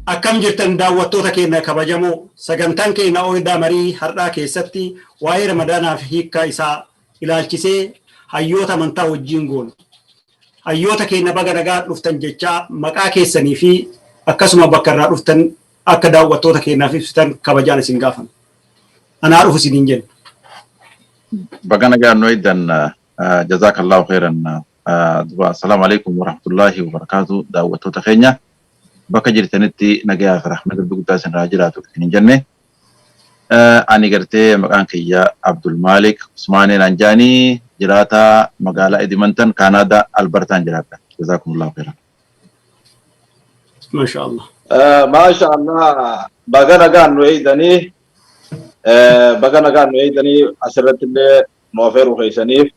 Akkam jirtan daawwattoota keenya kabajamoo? Sagantaan keenya Odaa Marii har'aa keessatti waa'ee Ramadaanaa fi hiikkaa isaa ilaalchisee hayyoota amantaa wajjin goona. Hayyoota keenya, baga nagaa dhuftan jechaa, maqaa keessanii fi akkasuma bakka irraa dhuftan akka daawwattoota keenyaaf ibsitan kabajaan isin gaafanna. Anaa dhufu isiniin jenna. Baga nagaan nu eegdan, jazakallahu khairan. Duba assalaamu alaikum warahmatullahi wabarakaatu. Daawwattoota keenya, bakka jirtanitti nagayaa fi rahmata Rabbi guddaa isin irraa jiraatu isin jenne. Ani gartee maqaan kiyya Abdul Malik Usmaanee Nanjaanii, jiraataa magaalaa Edmonton, Kaanaadaa, Albertaan jiraadha. Jazakumullahu khairan. Masha Allah. Maasha Allah, baga nagaan nu eegdanii, baga nagaan nu eegdanii. Asirratti illee nu afeeruu keessaniif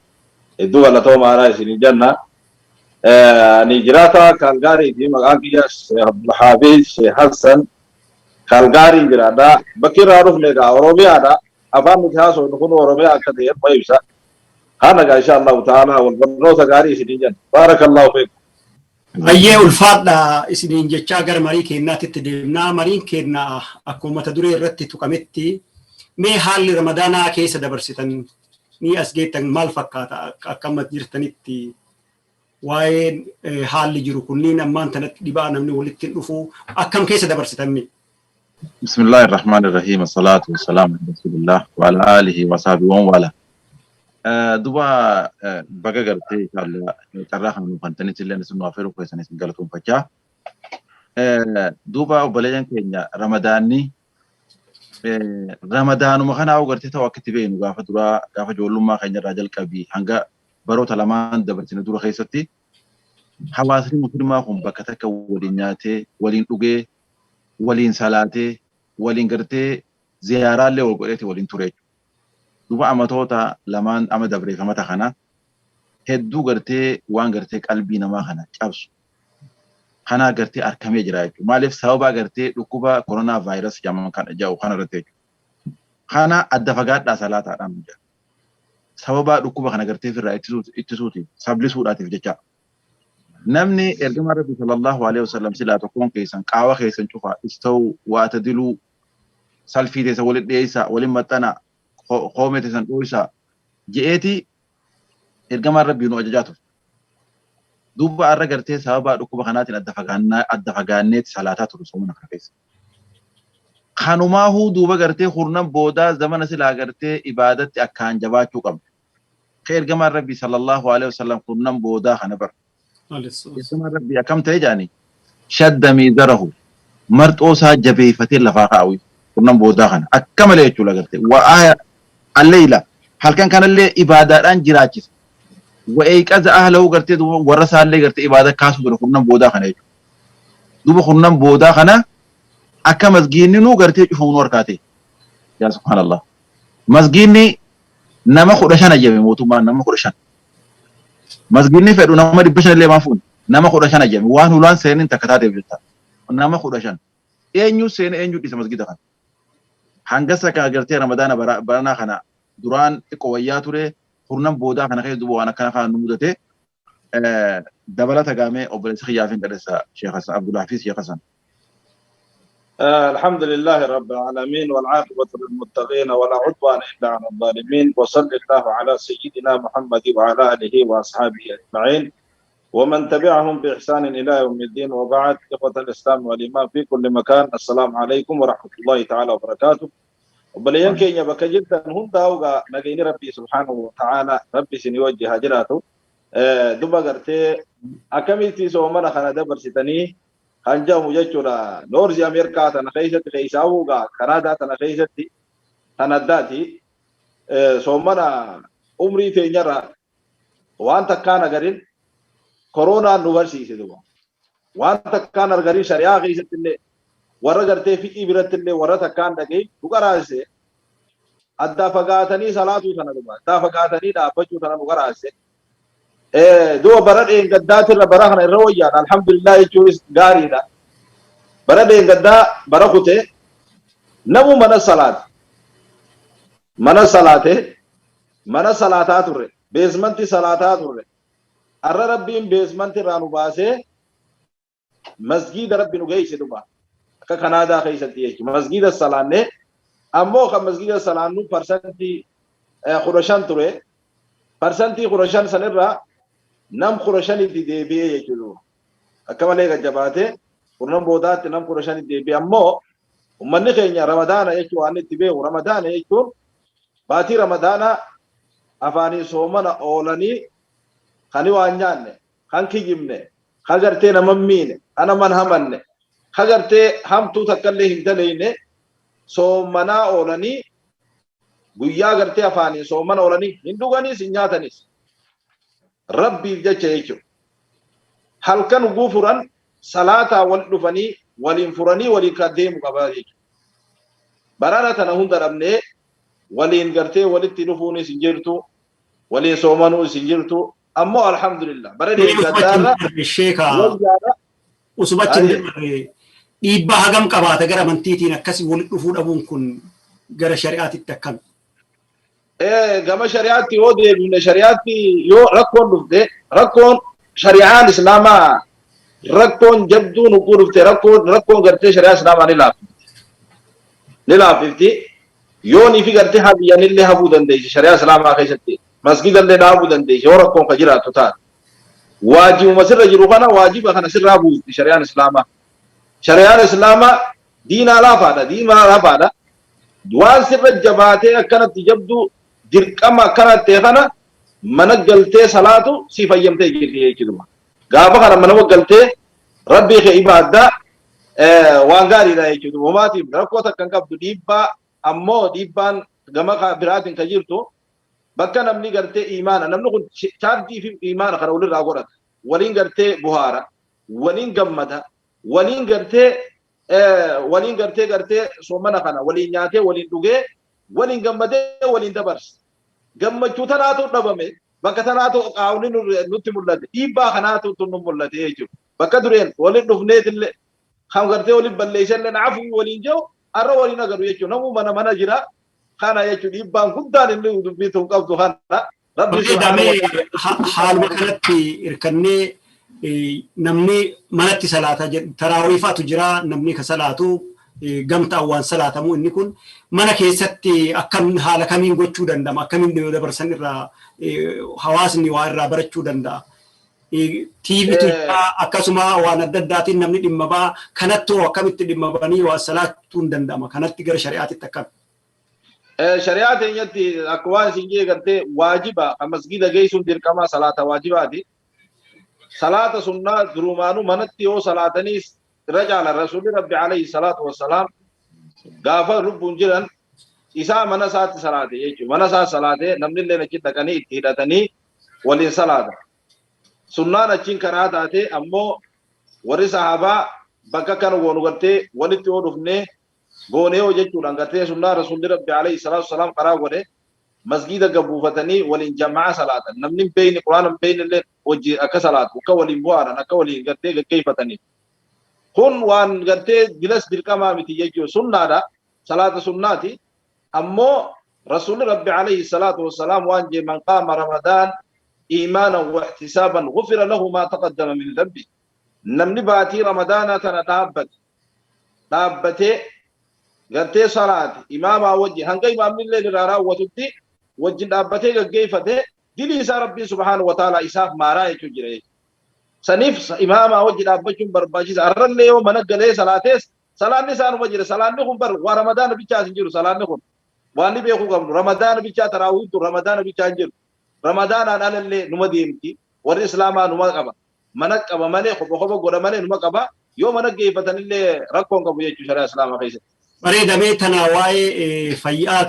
hedduu galatoomaadha isinii jenna. Ani jiraata Kaalgaarii fi maqaan kiyya Sheekh Abdulhafiz Sheekh Hassan, Kaalgaariin jiraadha. Bakki irraa dhufne egaa Oromiyaadha. Afaan nuti haasofnu kun Oromiyaa akka ta'e ma ibsa. Haa nagaa, insha Allahu ta'ala wal barnoota gaarii isinii jenna. Baarakallahu fiikum. Baay'ee ulfaadha isiniin jechaa gara marii keenyaatti deemnaa. Mariin keenya akkuma mata duree irratti tuqametti, mee haalli Ramadaanaa keessa dabarsitan ni as geettan maal fakkaata? Akka amma jirtanitti waa'een haalli jiru kunniin ammaan tanatti dhibaa namni walitti hin dhufu, akkam keessa dabarsitan mee? بسم الله الرحمن الرحيم، الصلاة والسلام على رسول الله وعلى آله وصحبه ومن والاه. Duba baga gartee inshallah carraa kana nuuf hantanitti illee isin nu afeeruu keessan isin galatoonfachaa. Duuba obboleeyyan keenya, Ramadaanni Ramadaanuma kanaa gartee ta'u akka itti beeknu, gaafa duraa, gaafa ijoollummaa keenya irraa jalqabii hanga baroota lamaan dabarsine dura keessatti, hawaasni musliimaa kun bakka takka waliin nyaatee, waliin dhugee, waliin salaatee, waliin gartee ziyaaraallee wal godheeti waliin ture jechuudha. Duuba amatoota lamaan ama dabreeffamata kana hedduu gartee waan gartee qalbii namaa kana cabsu kanaa gartee argamee jira jechuudha. Maaliif? Sababa gartee dhukkuba koronaa vaayirasii jedhamu kana jedhu kana irratti jechuudha. Kana adda fagaadhaa salaataadhaan jedha. Sababa dhukkuba kana gartee ofirraa ittisuutiif, sablisuudhaatiif jecha. Namni ergamaa Rabbi sallallahu alaihi wasallam silaa tokkoon keessan qaawa keessan cufaa ista'uu waatadiluu, salfii teessa waliin dhiyeessaa, waliin maxxanaa, koomee teessan dho'isaa je'eeti ergamaan Rabbii nu ajajaa ture. Duuba har'a gartee sababa dhukkuba kanaatiin adda fagaannaa, adda fagaanneeti salaataa ture soomana kana keessa. Kanumaahuu duuba gartee hurnan boodaa zamana silaa gartee ibaadatti akkaan jabaachuu qabna. Ka ergamaan Rabbii sallallahu alaihi wasallam hurnan boodaa kana bara. Ergamaan Rabbii akkam ta'e jaanii? Shadda miizarahu, marxoo isaa jabeeffatee lafaa kaa'u hurnan boodaa kana akka malee jechuudha gartee. Wa'aa alleeyla, halkan kanallee ibaadaadhaan jiraachisa. Wa'eeqaza ahlahu, gartee duuba warra isaallee gartee ibaada kaasuu ture hurnan boodaa kana jechuudha. Duuba hurnan boodaa kana akka masgiinni nu gartee cufamu nu harkaa ta'e. Yaa subhaanallah. Masgiinni nama 15 ajjame, mootummaan nama 15. Masgiinni fedhu nama 500 illee maa fuune, nama 15 ajjame waan hulaan seenin takka taateef jecha. Nama 15. Eenyu seene, eenyu dhiisa masgiida kana? Hanga saka gartee Ramadaana baranaa kana duraan xiqqoo wayyaa ture, hurnan boodaa kana keessa duuba waan akkana kana nu mudate. Dabalata gaamee obboleessa kiyyaa fi gadheessa Sheekh Hassan Abdul Hafiz Sheekh Hassan. الحمد لله رب العالمين، والعاقبة للمتقين، ولا عدوان إلا على الظالمين، وصلى الله على سيدنا محمد وعلى آله وأصحابه أجمعين ومن تبعهم بإحسان إلى يوم الدين، وبعد. إخوة الإسلام والإيمان في كل مكان، السلام عليكم ورحمة الله تعالى وبركاته. Obboleeyyan keenya bakka jirtan hundaa'ugaa nagayni Rabbii subhaanahu wa ta'ala Rabbi isin wajji haa jiraatu. Duba gartee akkamitti soomana kana dabarsitanii kan jedhamu jechuudha. North Ameerikaa tana keessatti, keessaawugaa Kanaadaa tana keessatti tan addaati. Soomana umrii teenyarra waan takkaan agarin koronaan nu barsiise duba. Waan takkaan argarin shari'aa keessatti illee, warra gartee fiqii biratti illee, warra takkaan dhaqee nu qaraasise. Addaa fagaatanii salaatuu tana duba. Addaa fagaatanii dhaabbachuu tana nu qaraasise. Duba bara dheengaddaatirra bara kana irra wayyaadha. Alhamdulillah jechuunis gaariidha. Bara dheengaddaa bara kutee namu mana salaate. Mana salaate, mana salaataa turre. Basementii salaataa turre. Har'a Rabbiin basementii irraa nu baasee masgiida Rabbi nu geesse duba. Akka Kanaadaa keessatti jechuudha. Masgiida salaannee ammoo kan masgiida salaannu 15% ture. 15% sanirraa nam 15tti deebi'ee jechuudha. Akka malee gajjabaatee kurnan boodaatti nam 15tti deebi'e. Ammoo uummanni keenya Ramadaana jechuun waan itti beeku, Ramadaana jechuun baatii Ramadaana afaanii soomana oolanii kan waan nyaanne, kan kijibne, kan gartee nama miine, kan nama hamanne, kan gartee hamtuu takkallee hin daleyne soomanaa oolanii guyyaa gartee afaanii soomana oolanii hin dhuganiis hin nyaatanis. Rabbiif jecha jechuudha. Halkan guufuran salaataa wal dhufanii waliin furanii waliin kan deemu qaba jechuudha. Barana tana hunda dhabnee waliin gartee walitti dhufuunis hin jirtu, waliin soomanuus hin jirtu. Ammoo alhamdulillah bara deeggartaarra Sheeka usuma achi dhiibbaa hagam qabaata gara amantiitiin akkasii walitti dhufuu dhabuun kun gara shari'aatitti akkami? Gama shari'aatti yoo deebine, shari'aatti yoo rakkoon dhufte, rakkoon shari'aan islaamaa rakkoon jabduun hukkuu dhufte, rakkoon gartee shari'aa islaamaa ni laaffifti. Ni laaffifti. Yoo ni fi gartee habiyyanillee hafuu dandeessi shari'aa islaamaa keessatti. Masgidallee dhaabuu dandeessi yoo rakkoon ka jiraattu taate. Waajibuma sirra jiru kana, waajiba kana sirraa buufti shari'aan islaamaa. Shari'aan islaamaa diinaa laafaadha. Diinaa laafaadha. Waan sirra jabaatee akkanatti jabdu dirqama akkanatti ta'e kana mana galtee salaatu si fayyamtee jirti jechuudha. Gaafa kana mana galtee rabbii kee ibaaddaa waan gaariidha jechuudha. Homaatiif rakkoo takka hin qabdu dhiibbaa. Ammoo dhiibbaan gama biraatiin kan jirtu bakka namni gartee imaana, namni kun chaarjii fi imaana kana walirraa godhata. Waliin gartee buhaara, waliin gammada, waliin gartee soomana kana waliin nyaatee, waliin dhugee, waliin gammadee, waliin dabarsa. Gammachuu tanaatu dhabame, bakka tanaatu qaawni nutti mul'ate, dhiibbaa kanaatu nu mul'ate jechuudha. Bakka dureen waliin dhufneetillee kan gartee waliin balleessallee afuu waliin jiru har'a waliin agaru jechuudha. Namuu mana mana jira. Kana jechuudha dhiibbaan guddaan inni dubbii tun qabdu kana. Rabbi haaluma kanatti hirkannee namni manatti salaata, taraawiifaatu jira, namni ka salaatu gamtaan waan salaatamu, inni kun mana keessatti akkam haala kamiin gochuu danda'ama? Akkamiin yoo dabarsan irraa hawaasni waa irraa barachuu danda'a? TVtu jira, akkasuma waan adda addaatiin namni dhimma ba'a. Kanattoo akkamitti dhimma ba'anii waa salaachuun danda'ama? Kanatti gara shari'aatitti akkam? Shari'aa teenyatti akka waan isin jee gartee waajiba kan masgida geessuun dirqama salaata waajibaati. Salaata sunnaa durumaanuu manatti yoo salaataniis irra caala. Rasuulli Rabbi alayhi salaatu wassalaam gaafa lubbuun jiran isaa mana isaatti salaate jechuudha. Mana isaa salaatee namni illee achi dhaqanii itti hidhatanii waliin salaata. Sunnaan achiin karaa taate. Ammoo warri sahabaa bakka kana goonu gartee walitti yoo dhufnee goonee yoo jechuudhaan gartee sunnaa Rasuulli Rabbi alayhi salaatu wassalaam karaa godhe masgiida gabuufatanii waliin jamaa salaatan. Namni hin beekne, Quraana hin beekne illee hojii akka salaatu, akka waliin bu'aadhaan, akka waliin gartee gaggeeffatanii. Kun waan gartee dilas dirqamaa miti jechuudha. Sunnaadha. Salaata sunnaati. Ammoo Rasuulli Rabbi alayhi salaatu wassalaam waan jee: "Man qaama Ramadaan iimaanan wa ihtisaaban ghufira lahu maa taqaddama min dhanbi." Namni baatii Ramadaanaa tana dhaabbate dhaabbatee gartee salaate imaamaa wajjin hanga imaamni illee irraa raawwatutti wajjin dhaabbatee gaggeeffate, dilii isaa Rabbiin subhaanahu wa ta'ala isaaf maaraa jechuu jira jechuudha. Saniif imaamaa wajji dhaabbachuun barbaachisa. Har'allee yoo mana galee salaatees salaanni isaanuma jira. Salaanni kun bar waa Ramadaana bichaas hin jiru salaanni kun. Waan ni beekuu qabnu, Ramadaana bichaa taraawiitu Ramadaana bichaa hin jiru. Ramadaanaan alallee numa deemti. Warri Islaamaa numa qaba. Mana qaba malee kopha kopha godha malee numa qaba. Yoo mana geeffatanillee rakkoon qabu jechuudha shari'aa Islaamaa keessatti. Bareedamee tana waa'ee fayyaa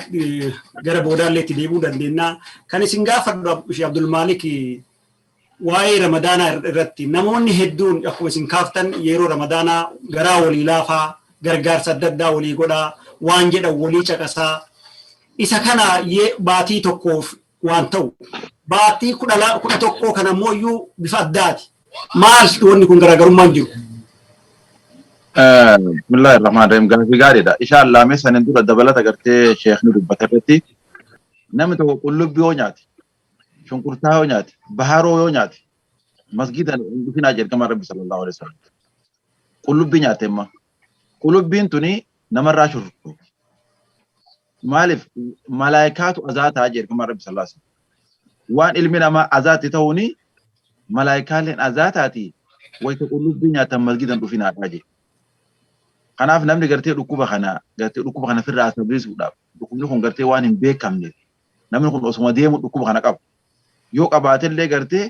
gara boodaallee itti deebi'uu dandeenya. Kan isin gaafadhu, Sheekh Abdul Maalik, waa'ee Ramadaanaa irratti namoonni hedduun akkuma isin kaaftan yeroo Ramadaanaa garaa walii laafaa, gargaarsa adda addaa walii godhaa, waan jedhan walii caqasaa. Isa kana baatii tokkoof waan ta'u, baatii 11 kana ammoo iyyuu bifa addaati. Maal wanni kun garaagarummaan jiru? Bismillaahi Rahmaan Rahiim. Gaafii gaariidha. Isaan laamee sanin dura dabalata gartee sheekni dubbate irratti, namni tokko qullubbii yoo nyaate, shunkurtaa yoo nyaate, baharoo yoo nyaate, masgiida hin dhufinaa jedhama Rabbi sallallahu alaihi wasallam. Qullubbii nyaate imma. Qulubbiin tuni namarraa shurtu. Maaliif malaayikaatu azaa ta'a jedhe ergamaan Rabbi sallallahu alaihi wasallam. Waan ilmi namaa azaatti ta'uuni malaayikaaleen azaa taati wayita qullubbii nyaatan masgidan dhufinaadhaa jedhe. Kanaaf namni gartee dhukkuba kana gartee dhukkuba kana firraa sabrisuudhaaf dhukkubni kun gartee waan hin beekamneef namni kun osuma deemu dhukkuba kana qaba. Yoo qabaatellee gartee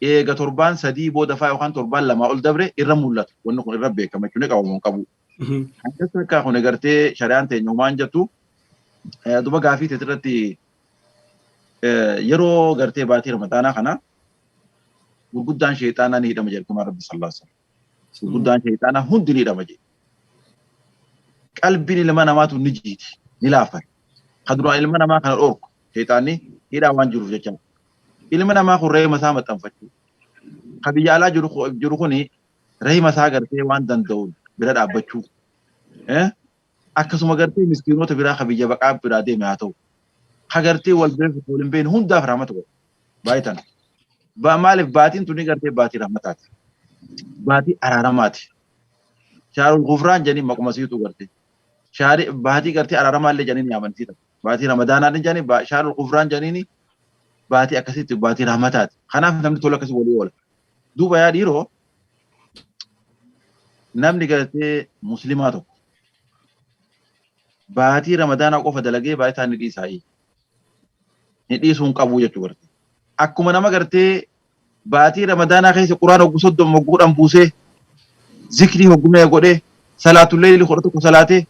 eega torbaan 3 booda faa yookaan torbaan 2 ol dabre irra mul'ata. Wanni kun irra beekama jechuun qabamu hin qabu. Akkas akka kun gartee shari'aan teenya homaan jettu duba gaafii teet irratti yeroo gartee baatii Ramadaanaa kana gurguddaan sheexaanaa ni hidhama jedhe ergamaan Rabbi sallallahu alaihi wasallam. Gurguddaan sheexaanaa hundi ni hidhama jedhe. Qalbiin ilma namaatu ni jiiti, ni laafate. Ka duraan ilma namaa kana dhorku sheexaanni hidhaa waan jiruuf jecha. Ilma namaa kun reema isaa maxxanfachuu. Ka biyya alaa jiru kuni reema isaa gartee waan danda'uun bira dhaabbachuu. Akkasuma gartee miskiinota biraa ka biyya baqaa biraa deeme haa ta'u. Ka gartee wal beeku wal hin beekne hundaaf rahmata godha. Baay'atan. Maaliif baatiin tuni gartee baatii rahmataati. Baatii araaramaati. Shaarul Gufraan jedhanii maquma siitu gartee. Shaari baatii gartee araaramaallee jedhanii ni amansiisa. Baatii Ramadaanaa ni jedhanii Shaarul Gufraan jedhanii baatii akkasitti baatii rahmataati. Kanaaf namni tola akkasii walii oola. Duuba yaa dhiiroo namni gartee muslimaa tokko baatii Ramadaanaa qofa dalagee baatii isaa ni dhiisaa. Ni dhiisuu hin qabu jechuu gartee. Akkuma nama gartee baatii Ramadaanaa keessa Quraana hogguu 30 hogguu 10 buusee zikrii hogguu meeqa godhee salaatullee 11 salaatee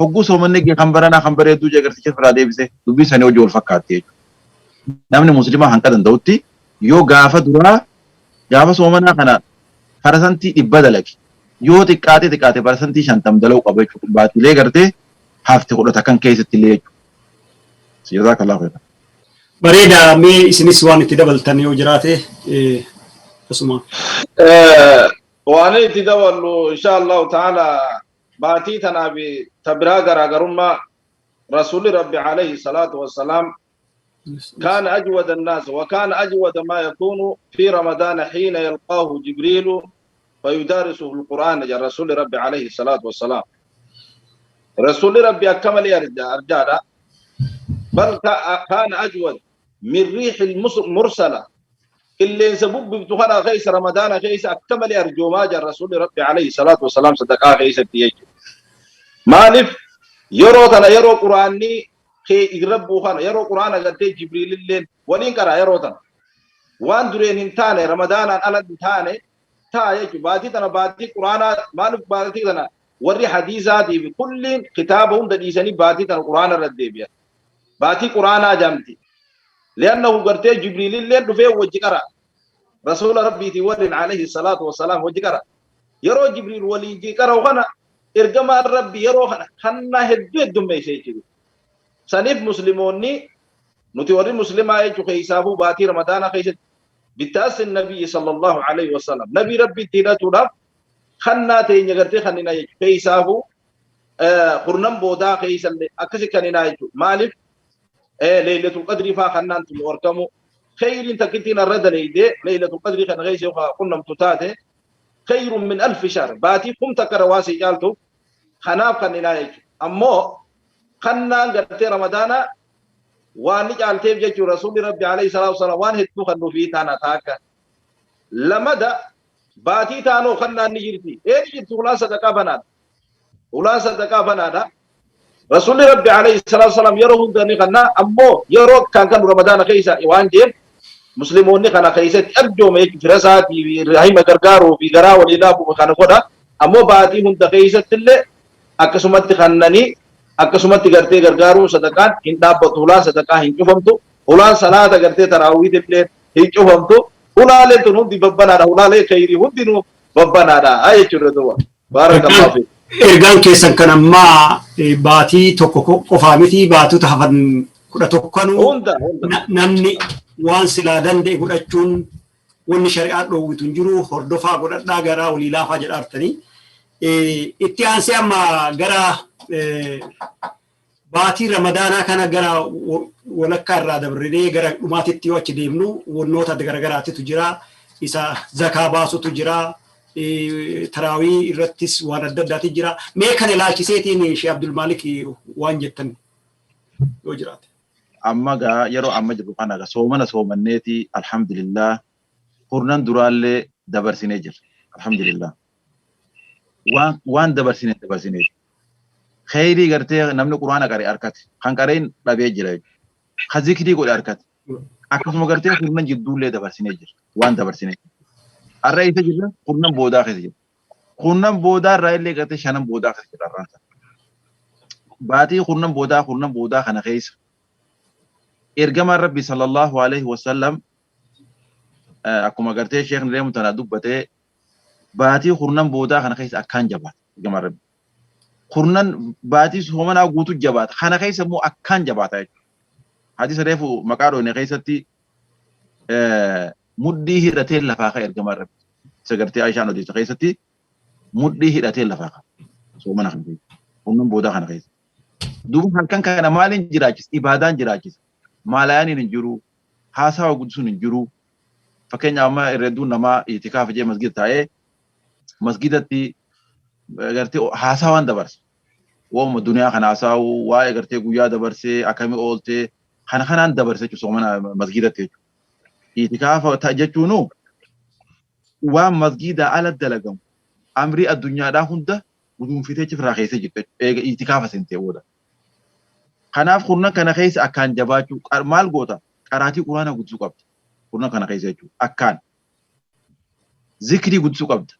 hogguu soomanni gee kan baranaa kan bareedduu jee garticha biraa deebisee dubbiin sanii hojii wal fakkaatti jechuudha. Namni muslimaa hanqa danda'utti yoo gaafa duraa gaafa soomanaa kana parasantii 100 dalage yoo xiqqaate xiqqaate parasantii 50 dalaguu qaba jechuudha. Baatiilee gartee hafte 10 kan keessatti illee jechuudha. Jazakallahu khairan. Bareeda, mee isinis waan itti dabaltan yoo jiraate asuma. Waan itti daballu insha Allahu ta'ala baatii tanaa fi ta biraa garaagarummaa Rasuulli Rabbi alayhi salaatu wassalaam كان أجود الناس وكان أجود ما يكون في رمضان حين يلقاه جبريل فيدارسه القرآن يا رسول ربي عليه الصلاة والسلام. رسول ربي أكمل أرجع بل كان أجود من ريح المرسلة اللي سبب بتخنا خيس رمضان خيس أكمل أرجو ما جاء رسول ربي عليه الصلاة والسلام صدقاء خيس تيجي مالف يرو تنا يرو قرآني خي يربو خنا يرو قرآن قد جبريل اللين ولين قرأ يرو تنا وان درين هنتاني رمضان أنا هنتاني تا يجي باتي تنا باتي قرآن مالف باتي تنا وري حديثاتي بكل كتابهم دديسني باتي تنا قرآن الرديبيا باتي قرآن جامتي لأنه قرتي جبريل اللين دفه وجه قرأ رسول ربي تولين عليه الصلاة والسلام وجه قرأ يرو جبريل ولي جي قرأ وخنا إرجما ربي يرو خنا خنا هدو الدم شيء سنيف مسلموني نتوري مسلمة يجو خيسابو باتي رمضان خيس بتاس النبي صلى الله عليه وسلم نبي ربي تينا تورا خنا تيني قرتي خنينا يجو خيسابو قرنم بودا خيس اللي أكسي كنينا يجو مالف ليلة القدر فا خنان تموركمو خير تكتين الرد ليدي ليلة القدر خن غيش قلنا متتاته خير من 1000 شهر باتي قمت كرواسي جالتو خناف خنينا يجو أمو خنان قرتي رمضان وان جالتي بجو رسول ربي عليه الصلاة والسلام وان هدو خنو في تانا تاكا لمدى باتي تانو خنان نجرتي ايه نجرتي ولا صدقة بنات ولا صدقة بنات رسول ربي عليه الصلاة والسلام يروه دني خنا أمو يروه كان كان رمضان خيسا وان جيب مسلمون خنا خيسا أرجو ما يك فرسات في رحمة غرغارو في غرا ولا أبو خنا خدا أمو باتي هم دخيسا تل أكسمت خنني أكسمت غرتي غرغارو صدقات إن داب بطولا صدقة هنجو فهمتو ولا صلاة غرتي تراويح تل هنجو فهمتو ولا لتنون دي ببنا ولا لي خيري هندينو ببنا هاي شو بارك الله فيك. Ergaan keessan kan ammaa baatii tokko qofaa miti baatota hafan 11 namni waan silaa danda'e godhachuun wanni shari'aa dhoowwitu hin jiru hordofaa godhadhaa garaa walii laafaa jedhaartanii. Itti aansee amma gara baatii Ramadaanaa kana gara walakkaa irraa dabarree gara dhumaatitti yoo achi deemnu wannoota garagaraatitu jira. Isa zakaa baasutu jira. Taraawii irrattis waan adda addaati jira. Mee kana ilaalchiseetiin Sheekh Abdul Maalik waan jettan yoo jiraate. Amma gaa yeroo amma jirru kana gaa soomana soomanneeti, alhamdulillah, kurnan duraallee dabarsinee jirra, alhamdulillah. Waan dabarsine dabarsinee kheyrii gartee namni Quraana qare harkate, kan qareen dhabee jira jechuudha. Ka zikrii godhe harkate. Akkasuma gartee kurnan jidduullee dabarsinee jira waan dabarsinee. Har'a isa jirra, kurnan boodaa keessa jira. Kurnan boodaa irraa illee gartee shanan boodaa keessa jira har'aan sana. Baatii kurnan boodaa kana keessa ergamaan Rabbi sallallahu alaihi wasallam akkuma gartee sheekni deemu tana dubbatee, baatii kurnan boodaa kana keessa akkaan jabaata ergamaan Rabbi. Kurnan baatii soomanaa guutuu jabaata. Kana keessa immoo akkaan jabaata jechuudha. Hadiisa reefu maqaa dhoone keessatti mudhii hidhatee lafaa ka'e ergamaan Rabbi. Isa gartee Aishaan odeessa keessatti mudhii hidhatee lafaa ka'a. Soomana kana keessa. Kurnan boodaa kana keessa. Duuba halkan kana maaliin jiraachisa? Ibaadaan jiraachisa. Maalayaaniin hin jiru. Haasawa guddisuun hin jiru. Fakkeenyaaf, amma irra hedduun namaa itikaafa jee masgida taa'ee masgidatti gartee haasawaan dabarsa. Waanuma duniyaa kana haasa'u, waa'ee gartee guyyaa dabarsee akkamii ooltee, kana kanaan dabarsa jechuudha soomana masgidatti jechuudha. Itikaafa jechuunu waan masgidaa ala dalagamu amrii addunyaadhaa hunda guduunfitee cifraa keessa jirta eega itikaafa seentee booda. Kanaaf kurnan kana keessa akkaan jabaachuu maal goota? Qaraatii Quraana guddisuu qabda. Kurnan kana keessa jechuudha. Akkaan. Zikrii guddisuu qabda.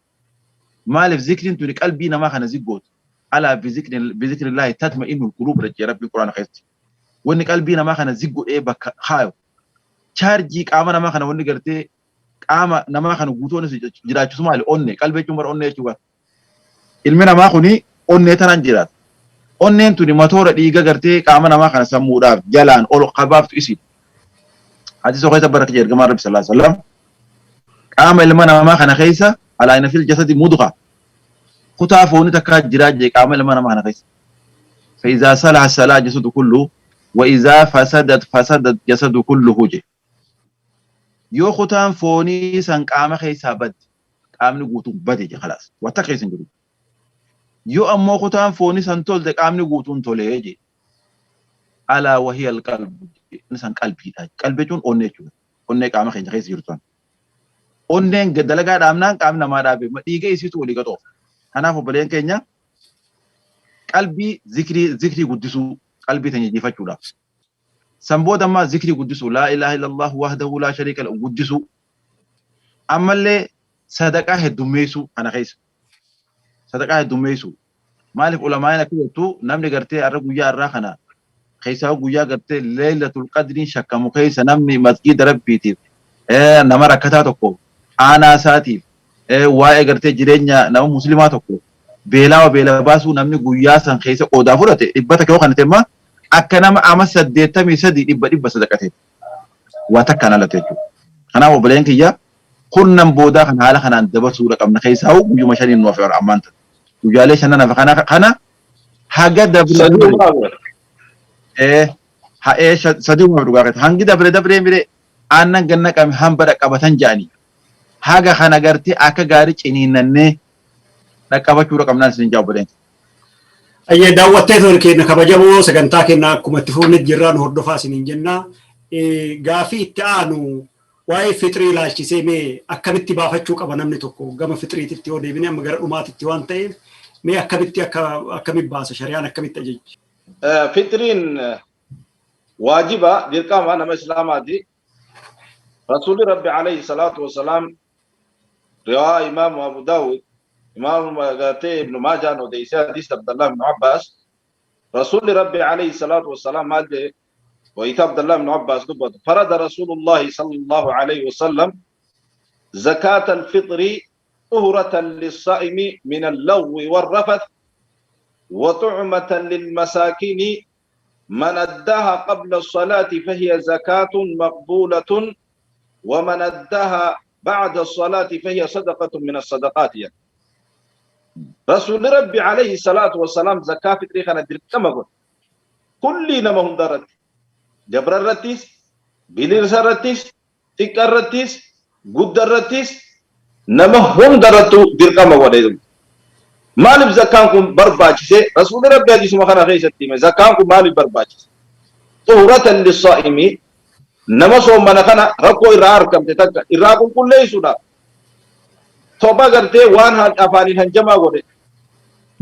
Maaliif? Zikriin tuni qalbii namaa kana ziggoota. Alaa bizikrillahi tatma'innul quluub jechee Rabbiin Quraana keessatti. Wanni qalbii namaa kana ziggodhee bakka kaayu. Chaarjii qaama namaa kana, wanni gartee qaama namaa kana guutuu jiraachisu maali? Onne. Qalbii jechuun bara onnee jechuudha. Ilmi namaa kuni onnee tanaan jiraata. Onneen tuni matoora dhiiga gartee qaama namaa kana sammuudhaaf jalaan ol qabaaftu isi. Hadiisa keessa baraka ergamaan Rabbi sallallahu alaihi wasallam, qaama ilma namaa kana keessa alaa inna fil jasadi mudgha, kutaa foonii takkaa jiraa jee qaama ilma namaa kana keessa. فإذا صلح صلح الجسد كله وإذا فسدت فسد الجسد كله je. Yoo kutaan foonii san qaama keessaa badde, qaamni guutuun bade je, khalaas, wata keessa hin jiru. Yoo ammoo kutaan foonii san tolte, qaamni guutuun tolee je. ألا وهي القلب, san qalbiidha. Qalbii jechuun onnee jechuudha. Onnee qaama keenya keessa jirtu san. Onneen dalagaa dhaabnaan qaamni namaa dhaabe, dhiiga isiitu walii gaxoof. Kanaaf obboleen keenya, qalbii zikrii guddisuu, qalbii teenya jiifachuudhaaf. San booda ammaa zikrii guddisuu, لا إله إلا الله وحده لا شريك له guddisuu. Ammallee sadaqaa heddummeessuu kana keessa. Sadaqaa heddummeessuu. Maaliif? Ulamaa'in akka jettu, namni gartee har'a guyyaa har'aa kana keessaa, guyyaa gartee Leeylatul Qadriin shakkamu keessa, namni masgiida Rabbiitiif, nama rakkataa tokko, aanaa isaatiif, waa'ee gartee jireenya nama muslimaa tokko beelaa beela baasuu, namni guyyaa san keessa qoodaa fudhate 100 yoo kana imma akka nama ama 83 dhibba dhibba sadaqate waa takkaan alate jechuudha. Kanaaf obboleen kiyya, kurnan boodaa kan haala kanaan dabarsuudha qabna, keessaa guyyuma shaniin nu hafe ammaan tana. Guyyaalee shanan hafe kana haga dabre ee sadii uumame dhugaa keessa hangi dabre dabree miree aannan ganna qame hamba dhaqqabatan jedhanii, haga kana gartee akka gaarii ciniinnannee dhaqqabachuudha qabnaan isin jaa obboleen. Ayyee, daawwattoota keenya kabajamoo, sagantaa keenya akkuma itti fufnetti jirraa, nu hordofaa isiniin jenna. Gaafii itti aanu waa'ee fixrii ilaalchisee, mee akkamitti baafachuu qaba namni tokko? Gama fixriititti yoo deebine, amma gara dhumaatitti waan ta'eef, mee akkamitti akka akkamitti baasa, shari'aan akkamitti ajajji? Fixriin waajiba, dirqama nama Islaamaati. Rasuulli Rabbi alayhi salaatu wasalaam, riwaa Imaamu Abu Daawud, Imaamu gartee Ibnu Maajaan odeessee, hadiis Abdallah ibnu Abbaas, Rasuulli Rabbi alayhi salaatu wasalaam maal jedhe? Wayita Abdallah ibnu Abbaas dubbatu, فرض رسول الله صلى الله عليه وسلم زكاة الفطر طهرة للصائم من اللغو والرفث وطعمة للمساكين، من أداها قبل الصلاة فهي زكاة مقبولة، ومن أداها بعد الصلاة فهي صدقة من الصدقات. يعني رسول ربي عليه الصلاة والسلام زكاة فطري كان dirqama godhe kulli nama hundarratti, gabra irrattis, bilisa irrattis, xiqqa irrattis, gudda irrattis. Nama hundarrattu dirqama godhe. Maaliif zakkaan kun barbaachise? Rasuulli Rabbi hadiisuma kana keessatti hime. Zakkaan kun maaliif barbaachise? Xuhuratan lissaa'imi, nama soommana kana rakkoo irraa argamte takka irraa qulqulleessuudhaaf. Toba gartee waan afaaniin hanjamaa godhe.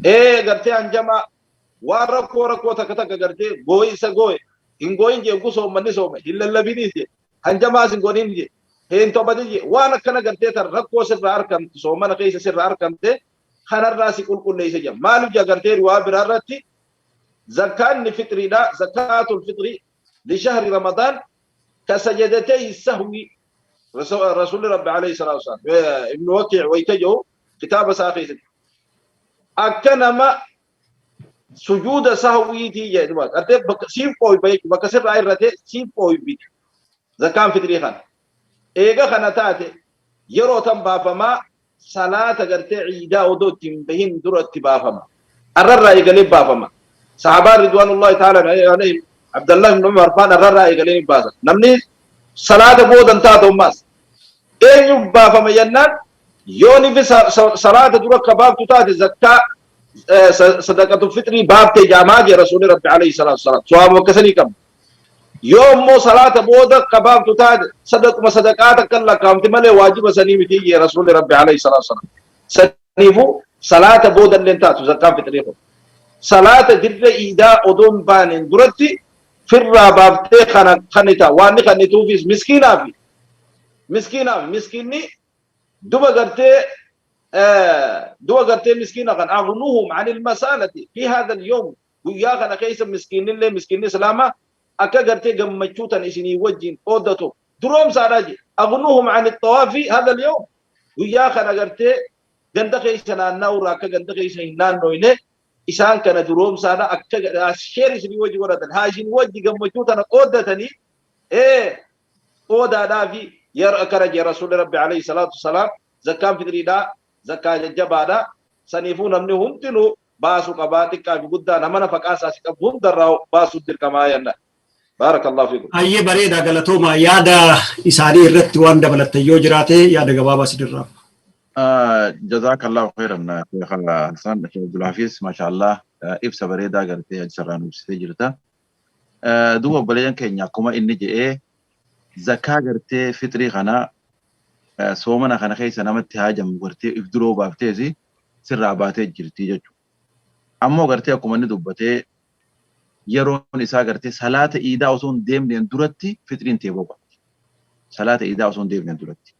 Ee gartee hanjamaa waan rakkoo rakkoo takka takka gartee gooyinsa gooye hin gooyin jee ugu soommanni soome hin lallabiniis jee hanjamaas hin godhin jee hin tobatin jee waan akkana gartee tan rakkoo sirraa argamte soomana keessa sirraa argamte kanarraa si qulqulleessa jee. Maaliif jee? Gartee riwaa biraa irratti zakkaanni fixriidha, zakkaatul fixri lishahri Ramadaan ka sajadatee sahwi. Rasuulli Rabbi alayhi salaatu wasalaam, Ibnu Wakii wayita jiru kitaaba isaa keessatti, akka nama sujuuda sahwiitii jedhuma gartee bakka siif qooyba jechuudha, bakka sirraa irrate siif qooybiti zakkaan fixrii kana. Eega kana taate yeroo tan baafamaa salaata gartee ciidaa odoo itti hin bahin dura itti baafama. Arrarraa eegalee baafama. Sahabaan ridwaanullahi ta'ala alayhim, Abdallah ibn Umar faan arrarraa eegalee ni baasa. Namni salaata boodan taatu ammaas eenyuuf baafama jennaan, yoo nifi salaata dura akka baaftu taate zakkaa sadaqatu fixrii baaftee jaamaa jee Rasuulli Rabbi alayhi salaatu wasalaam. Sawaaba bakka sanii qabna. Yoo immoo salaata booda akka baaftu taate sadaquma sadaqaa takka lakkaa'amti malee waajiba sanii miti jee Rasuulli Rabbi alayhi salaatu wasalaam. Saniifuu salaata booda illee taatu zakkaan fixrii kun. Salaata dirra iidaa odoo hin baaneen duratti firraa baaftee kana kanita waan inni kannituufis miskiinaafi. Miskiinaaf miskiinni duba gartee duba gartee miskiina kan aghnuhum anil masaalati fi hadha al-yawm, guyyaa kana keessa miskiinnillee miskiinni islaamaa akka gartee gammachuu tan isinii wajjin qooddatu duroomsaadha je. Aghnuhum an xawaafi hadha al-yawm, guyyaa kana gartee ganda keessa naanna'uurraa akka ganda keessa hin naannoyne isaan kana duroomsaadha, akka sheer isinii wajji godhatan haa isin wajji gammachuu tana qooddatanii qoodaadhaa fi akkana jee Rasuulli Rabbi alayhi salaatu wasalaam. Zakkaan fixriidhaa zakkaa jajjabaadha. Saniifuu namni hundinuu baasuu qabaa, xiqqaa fi guddaa nama nafaqaa isaa si qabu hundarraa baasuu dirqamaa jenna. Baarakallahu fiikum. Hayyee, bareeda, galatooma. Yaada isaanii irratti waan dabalattan yoo jiraate yaada gabaabaa isinirraa. Jazakallahu khairan, Sheekh Hassan, Sheekh Abdul Hafiz, mashallah, ibsa bareedaa gartee hadiisarraa nu ibsitee jirta. Duuba obboleeyyan keenya, akkuma inni jedhee zakaa gartee fixrii kana soomana kana keessa namatti haajamu gartee if duroo baafteesi sirraa baatee jirti jechuudha. Ammoo gartee akkuma inni dubbatee yeroon isaa gartee salaata iidaa osoo hin deemneen duratti fixriin tee boqotti. Salaata iidaa osoo hin deemneen duratti.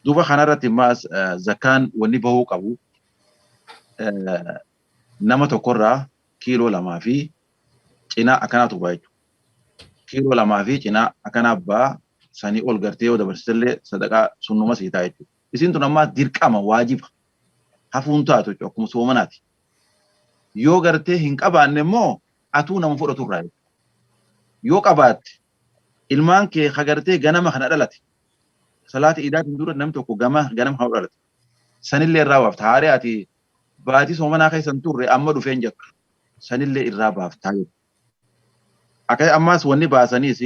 Duuba kanarratti immaas zakkaan wanni bahuu qabu nama tokkorraa kiiloo 2 fi cinaa akkanaatu ba'a jechuudha. Kiiloo 2 fi cinaa akkanaa ba'a. Sanii ol gartee yoo dabarsitellee sadaqaa sunnuma sii ta'a jechuudha. Isiin tun ammaa dirqama, waajiba, hafuun taatu jechuudha, akkuma soomanaati. Yoo gartee hin qabaanne immoo atuu nama fudhatu irraa jechuudha. Yoo qabaatte ilmaan kee ka gartee ganama kana dhalate, salaata iidaatiin dura namni tokko gama ganama kana dhalate sanillee irraa baafta. Haaree ati baatii soomanaa keessa hin turre amma dhufeen jettu sanillee irraa baaftaa jechuudha. Akka ammaas wanni baasaniis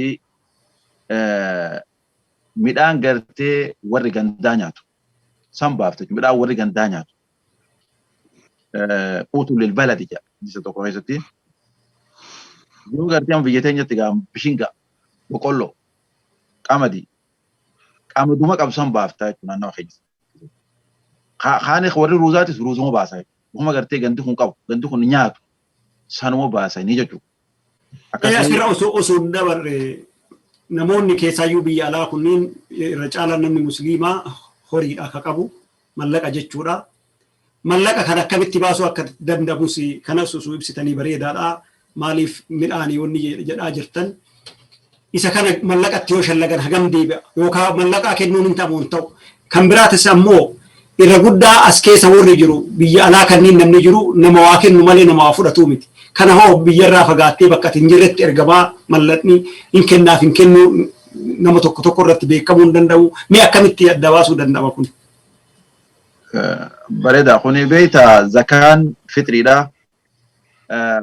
midhaan gartee warri gandaa nyaatu san baafta jechuudha. Midhaan warri gandaa nyaatu. Quutu lil baladi jedha isa tokko keessatti. Yoo gartee amma biyya teenyatti gaa bishingaa, boqqolloo, qamadii, qamaduma qabsan baaftaa jechuudha naannawa keenya. Kaani warri ruuzaatis ruuzuma baasaa jechuudha. Dhuguma gartee gandi kun qabu, gandi kun nyaatu sanuma baasanii jechuudha. Asirra osoo hin dabarre, namoonni keessaayyuu biyya alaa kunniin irra caalaan namni musliimaa horiidha akka qabu, mallaqa jechuudha. Mallaqa kan akkamitti baasuu akka danda'amus kanas osoo ibsitanii bareedaadha. Maaliif midhaanii wanni jedhaa jirtan? Isa kana mallaqatti yoo shallagan hagam deebi'a? Yookaan mallaqaa kennuun hin ta'u hin ta'u. Kan biraatis ammoo irra guddaa as keessa warri jiru, biyya alaa kanneen namni jiru nama waa kennu malee nama waa fudhatuu miti. Kana hoo biyyarraa fagaattee bakka ati hin jirretti ergamaa mallaqni hin kennaaf hin kennu nama tokko tokko irratti beekamuu hin danda'u. Mee akkamitti adda baasuu danda'ama kun? Bareeda kuni. Beeyta, zakaan fixriidha.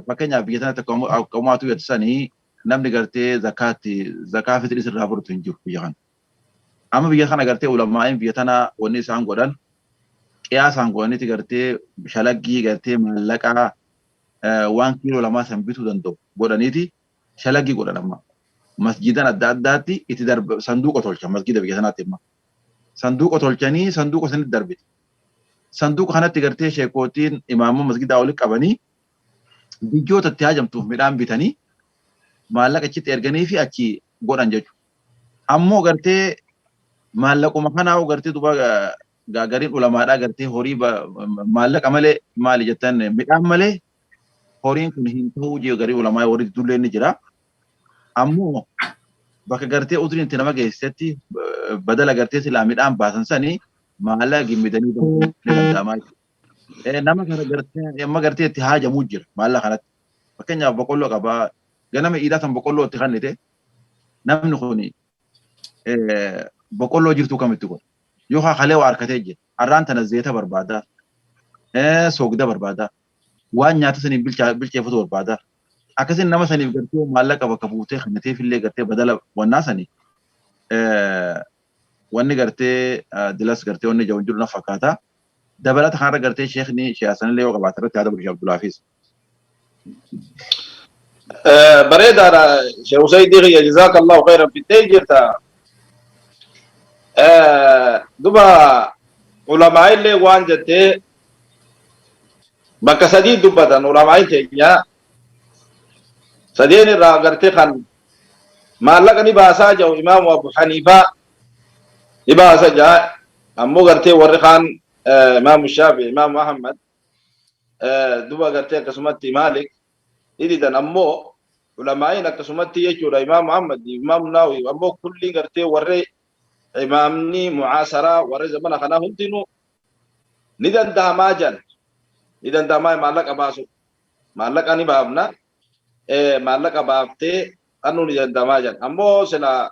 Fakkeenyaaf biyya sanatti akkuma atu jettu sanii namni gartee zakaatti zakaa fixrii sirraa fudhatu hin jiru biyya kana. Amma biyya kana gartee ulamaa'in biyya tana wanni isaan godhan qiyaasaan godhaniiti gartee shalaggii gartee maallaqaa waan kiiloo lamaa san bituu danda'u godhaniiti shalaggii godhan amma. Masjidan adda addaatti itti darba sanduuqa tolchan masjida biyya sanaatti amma. Sanduuqa tolchanii sanduuqa sanitti darbiti. Sanduuqa kanatti gartee sheekootiin imaamuma masgidaa walitti qabanii biyyoota itti hajamtuuf midhaan bitanii maallaqa achitti erganii fi achi godhan jechuudha. Ammoo gartee maallaquma kanaa gartee duba gariin ulamaadhaa gartee horii maallaqa malee maali jettan midhaan malee horiin kun hin ta'uu jee garii ulamaa warri dullee ni jira. Ammoo bakka gartee udriin itti nama geessisetti badala gartee silaa midhaan baasan sanii maallaqa gimmidanii ni danda'amaa jechuudha. Nama kana gartee amma gartee itti haajamuu jira maallaqa kanatti. Fakkeenyaaf boqqolloo qabaa ganama iidaa san boqqolloo itti kennite namni kun boqqolloo jirtu kamitti godha. Yookaan kalee waa harkatee jira. Har'aan tana zeeta barbaada. Soogida barbaada. Waan nyaata saniif bilcheeffatu barbaada. Akkasiin nama saniif gartee maallaqa bakka buutee kennateef illee gartee badala wannaa sanii wanni gartee dilas gartee wanni jiru jiru na fakkaata. Dabalata kanarra gartee sheekni shiyaasanillee yoo qabaate irratti yaada bulchaa Abdulaafiis. Bareedaadha Sheekh Usaydii kiyya jazaakallahu khayran fittee jirta. Duba ulamaa illee waan jettee bakka sadii dubbatan ulamaa teenya sadeen irraa gartee kan maallaqa ni baasaa jiru imaamu Abu Haniifaa ni baasa jaa ammoo gartee warri kaan imaamu Shaafi imaamu Ahmad duba gartee akkasumatti Maalik ni didan ammoo ulamaa'iin akkasumatti jechuudha imaamu Ahmad imaamu Nawawi ammoo kulli gartee warri imaamni mucaasaraa warri zamana kanaa hundinuu ni danda'amaa jan ni danda'amaa maallaqa baasu maallaqa ni baafna maallaqa baaftee kannuu ni danda'amaa jan ammoo sila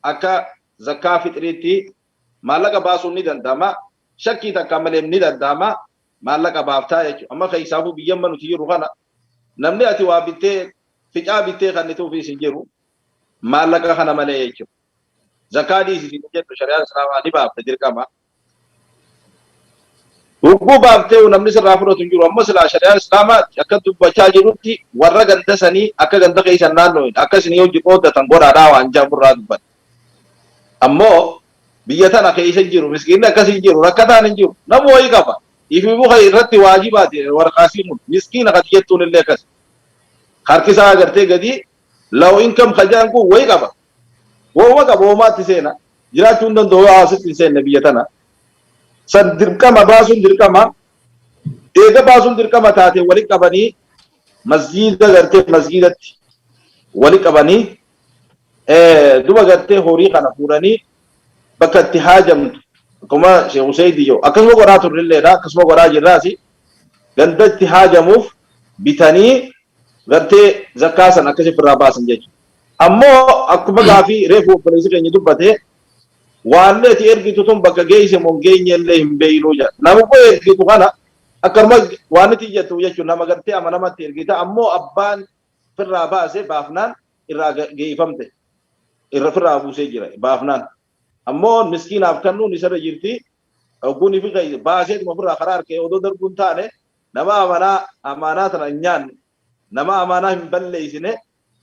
akka zakkaa fixriitti maallaqa baasuun ni danda'ama shakkii takka malee ni danda'ama maallaqa baaftaa jechuudha amma keessaafuu biyyamma nuti jiru kana namni ati waa bittee ficaa bittee kannituufis hin jiru maallaqa kana malee jechuudha. Zakaa dhiisisi jedhu shari'aan islaamaa ni baafte dirqama. Hogguu baaftee namni sirraa fudhatu hin jiru ammoo silaa shari'aan islaamaa akka dubbachaa jirutti warra ganda sanii akka ganda keessan naannoo akka isin hojii qooddatan godhaadhaa waan jedhamurraa dubbata. Ammoo biyya tana keessa jiru miskiinni akkasii hin jiru rakkataan hin jiru namu wayii qaba. Ifi muka irratti waajibaati warqaasii kun miskiina kati jettuun illee akkas. Harki isaa agartee gadi low income kajaan kun wayii qaba. Wooma qaba woomaatti seena. Jiraachuu hin danda'u yoo asitti hin seenne biyya tana. San dirqama baasuun dirqama. Eega baasuun dirqama taate walitti qabanii masjiida gartee masjiidatti walitti qabanii duba gartee horii kana fuudhanii bakka itti haajamtu akkuma Sheekh Usaydi yoo akkasuma godhaa turrilleedha akkasuma godhaa jirraasi ganda itti haajamuuf bitanii gartee zakkaa san akkasi ofirraa baasan jechuudha. Ammoo akkuma gaafii reefu obboleessi keenya dubbate waan ati ergitu tun bakka geesse moo geenye illee hin beeknu jedha. Nama koo ergitu kana akkanuma waan itti jettu jechuudha nama gartee amanamatti ergita ammoo abbaan firraa baase baafnaan irraa geeffamte irra firraa buusee jira baafnaan. Ammoo miskiinaaf kennuun isarra jirti. Ogguun fi baaseetuma ofirraa karaa harkee odoo darbuun taane nama amanaa amaanaa tana hin nyaanne nama amaanaa hin balleessine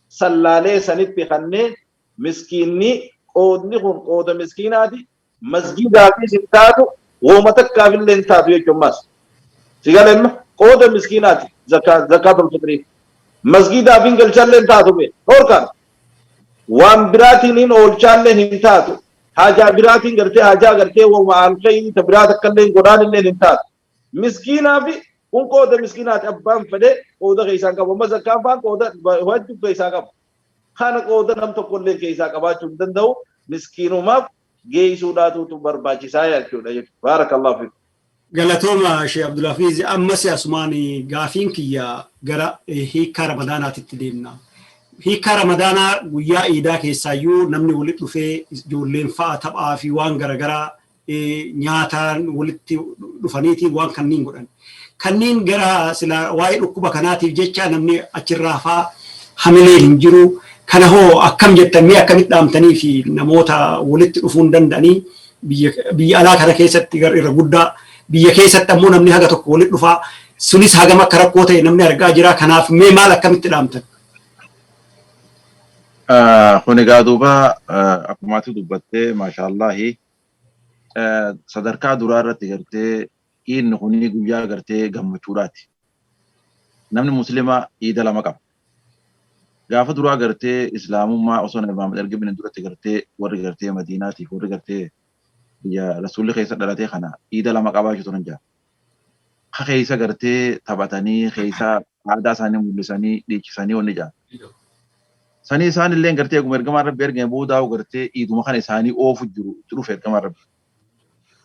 sallaalee sanitti kannee miskiinni qoodni kun qooda miskiinaati masgiidaafis hin taatu wooma takkaaf illee hin taatu jechuun ammas. Si galee qooda miskiinaati zakaatul fixrii. Masgiidaaf hin galchallee hin taatu bee dhorkaan waan biraatiin hin oolchaallee hin taatu. Haajaa biraatiin gartee haajaa gartee wooma alkayii ta biraa takkallee hin godhaan illee hin taatu. Miskiinaa fi kun qooda miskiinaati abbaan fedhe qooda keessaa qabu. Amma zakkaan faan qooda hedduu keessaa qabu. Kana qooda nam tokkollee keessaa qabaachuu hin danda'u. Miskiinumaaf geessuudhaatutu barbaachisaa jechuudha. Baarakallahu fiik. Galatooma Sheekh Abdulhafiz ammas asumaan gaafiin kiyya gara hiikkaa Ramadaanaatitti deemna. Hiikkaa Ramadaanaa guyyaa iidaa keessaayyuu namni walitti dhufee ijoolleen fa'a taphaa fi waan garaagaraa nyaataan walitti dhufaniitiin waan kanniin godhan. Kanniin gara sila waa'ee dhukkuba kanaatiif jecha namni achirraa fa'aa hamileen hin jiru. Kana hoo akkam jettan, mee akkamitti dhaamtanii fi namoota walitti dhufuu hin danda'anii biyya alaa kana keessatti irra guddaa, biyya keessatti ammoo namni haga tokko walitti dhufaa, sunis hagam akka rakkoo ta'e namni argaa jira. Kanaaf mee maal akkamitti dhaamtan? Kun egaa duuba akkumaatti dubbattee, maashaallahi, sadarkaa duraa irratti gartee iidni kuni guyyaa gartee gammachuudhaati. Namni muslimaa iida lama qaba. Gaafa duraa gartee islaamummaa osoo Nabi Muhammad ergamine duratti gartee warri gartee Madiinaatiif warri gartee biyya Rasuulli keessa dhalatee kana iida lama qabaachuu turan jira. Ka keessa gartee taphatanii, keessa aadaa isaanii mul'isanii, dhiichisanii wanni jira. Sanii isaan illee gartee eeguma ergamaan Rabbi ergame boodaa'u gartee iiduma kana isaanii oofu jiru itti dhufe ergamaan Rabbi.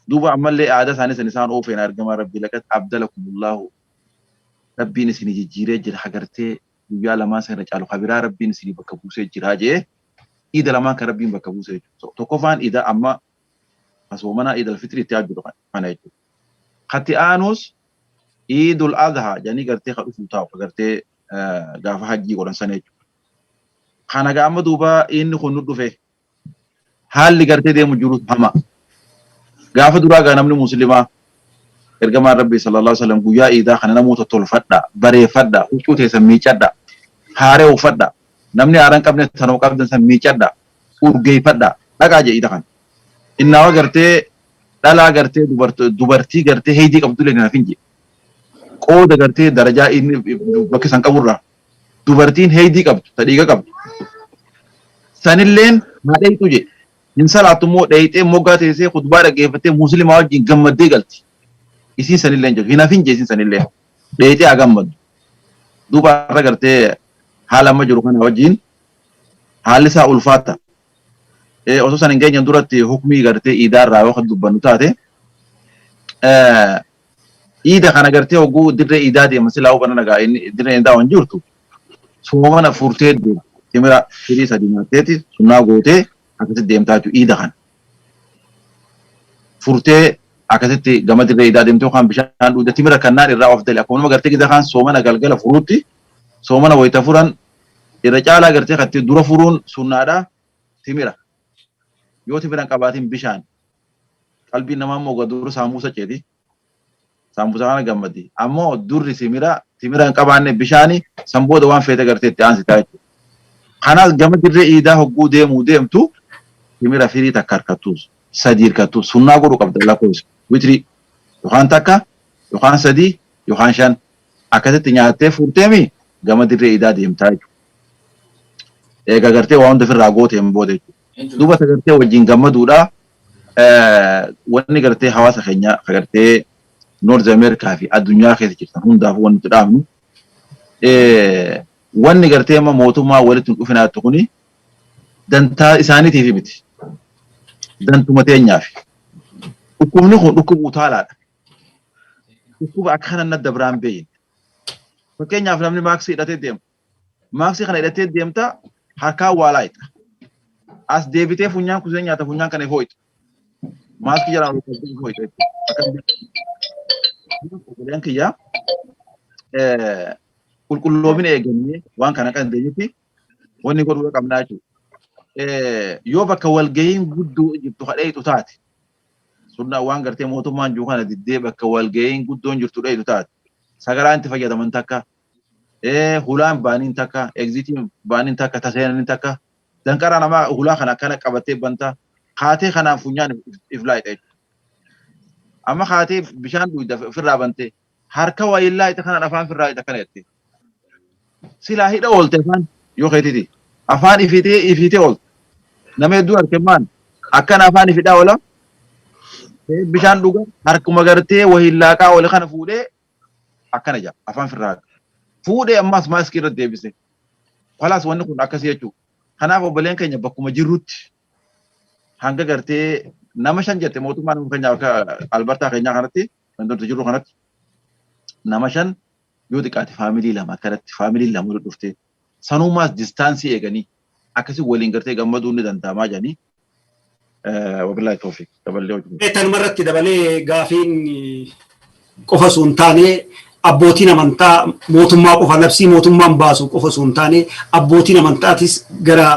Duuba ammallee aadaa isaanii san isaan oofeen ergamaan Rabbi, laqad abdalakumullahu, Rabbiin isinii jijjiiree jira, hagartee guyyaa lamaan sana irra caalu kabiraa Rabbiin isinii bakka buusee jira jee, iida lamaan kan Rabbiin bakka buusee jechuudha. Tokkoffaan iida amma asoomanaa Iid al-Fitrii itti jiru kana jechuudha. Katti aanus Iidul Adhaa jedhanii gartee ka dhufuu taa'u gartee gaafa hajjii godhan sana jechuudha. Kana gaa amma duuba inni kun nu dhufe, haalli gartee deemu jiru hama. Gaafa duraa gaa namni muslimaa ergamaan Rabbii sallallahu alaihi wasallam guyyaa iidaa kana namoota tolfadha, bareeffadha, huccuu teessan miicadha, haaree uffadha, namni haaraan qabne tanoo qabdan san miicadha, urgeeffadha, dhaqaa jee iida kana. Innaawa gartee dhalaa gartee dubartii gartee heydii qabdu illee hin hafin jee. Qooda gartee darajaa inni bakki san qaburraa dubartiin heydii qabdu ta dhiiga qabdu sanilleen haa dheeyxu jee. Hin salaattu immoo dheeyxee moggaa teessee khutbaa dhaggeeffattee muslimaa wajjin gammaddee galti. Isiin sanillee hin jedhu. Hin hafin jee isiin sanillee. Dheeyxee haa gammaddu. Duuba har'a gartee haala amma jiru kana wajjin haalli isaa ulfaata. Osoo san hin geenyen duratti hukmii gartee iidaa irraa yoo kan dubbannu taate, iida kana gartee hogguu dirree iidaa deeman silaa hubanna nagaa inni dirree iidaa waan jirtu soomana furtee deema. Timira firii sadi nyaatteeti sunnaa gootee akkasitti deemtaa jechuudha iida kana. Furtee akkasitti gama dirree iidaa deemtee yookaan bishaan dhugde timira kannaan irraa of dali, akkuma nama gartee gida kaan soomana galgala furuutti soomana wayita furan irra caalaa gartee katti dura furuun sunnaadha timira. Yoo timira hin qabaatin bishaan. Qalbiin namaa immoo dura saambuusa ceeti. Saambuusa kana gammadi. Ammoo durri timira, timira hin qabaanne bishaani, san booda waan feete gartee itti aansitaa jechuudha. Kanaas gama dirree iidaa hogguu deemuu deemtu timira firii takka harkattuus sadii harkattuus sunnaa godhuu qabda, lakkoofsa witrii yookaan takka yookaan sadii yookaan shan akkasitti nyaattee furteemi gama dirree iidaa deemtaa jechuudha. Egaa gartee waa hunda ofirraa gooteen booda jechuudha. Duuba gartee wajjin gammaduudha. Wanni gartee hawaasa keenya gartee North America fi addunyaa keessa jirtan hundaafuu wanni nuti dhaabnu, wanni gartee amma mootummaa walitti hin dhufinaattu kuni dantaa isaaniitiif miti. Dantuma teenyaaf. Dhukkubni kun dhukkuba utaalaadha. Dhukkuba akka kana nadda biraan beeyin. Fakkeenyaaf namni maaksii hidhatee deema. Maaksii kana hidhatee deemta, harkaan waa laayita. As deebitee funyaan kusee nyaata, funyaan kana hoo'ita. Maaskii jalaan ol qabdee hoo'ita jechuudha. Obboleen kiyya, qulqulloomina eegannee waan kana kan dandeenyutti wanni godhuu qabnaa jechuudha. Yoo bakka walgahiin guddoo jirtu kadheetu taate, sunnaa waan gartee mootummaan jiru kana diddee bakka walgahiin guddoon jirtu dheetu taate, sagalaan itti fayyadaman takka, hulaan baaniin takka, exitiin baaniin takka, taseenaniin takka, danqaraa namaa hulaa kana akkana qabattee banta, kaatee kanaan funyaan if laayita jechuudha. Amma kaatee bishaan dhugda ofirraa bantee harka wayiin laayita kanaan afaan ofirraa hidha kana jettee. Silaa hidha oolte afaan yoo keetiti. Afaan ifitee ifitee oolte. Nama hedduu harkemmaan akkana afaan ifidhaa oola. Bishaan dhuga, harkuma gartee wayiin laaqaa oole kana fuudhee akkana jaa afaan firraa fuudhee ammas maaskii irra deebise. Kalaas wanni kun akkasii jechuudha. Kanaaf obboleen keenya bakkuma jirrutti hanga gartee nama shan jette mootummaan keenya akka Albertaa keenyaa kanatti, wantoota jirru kanatti nama shan, yoo xiqqaate faamilii lama, akkanatti faamilii lama dhuftee sanumaas distance eeganii akkasii waliin gartee gammaduun ni danda'amaa jedhanii. Wabillahi tawfiq, daballee hojii. Tanuma irratti dabalee gaafiin qofa osoo hin taane Abbootiin amantaa mootummaa qofa, labsii mootummaan baasu qofa osoo hin taane, abbootiin amantaatis gara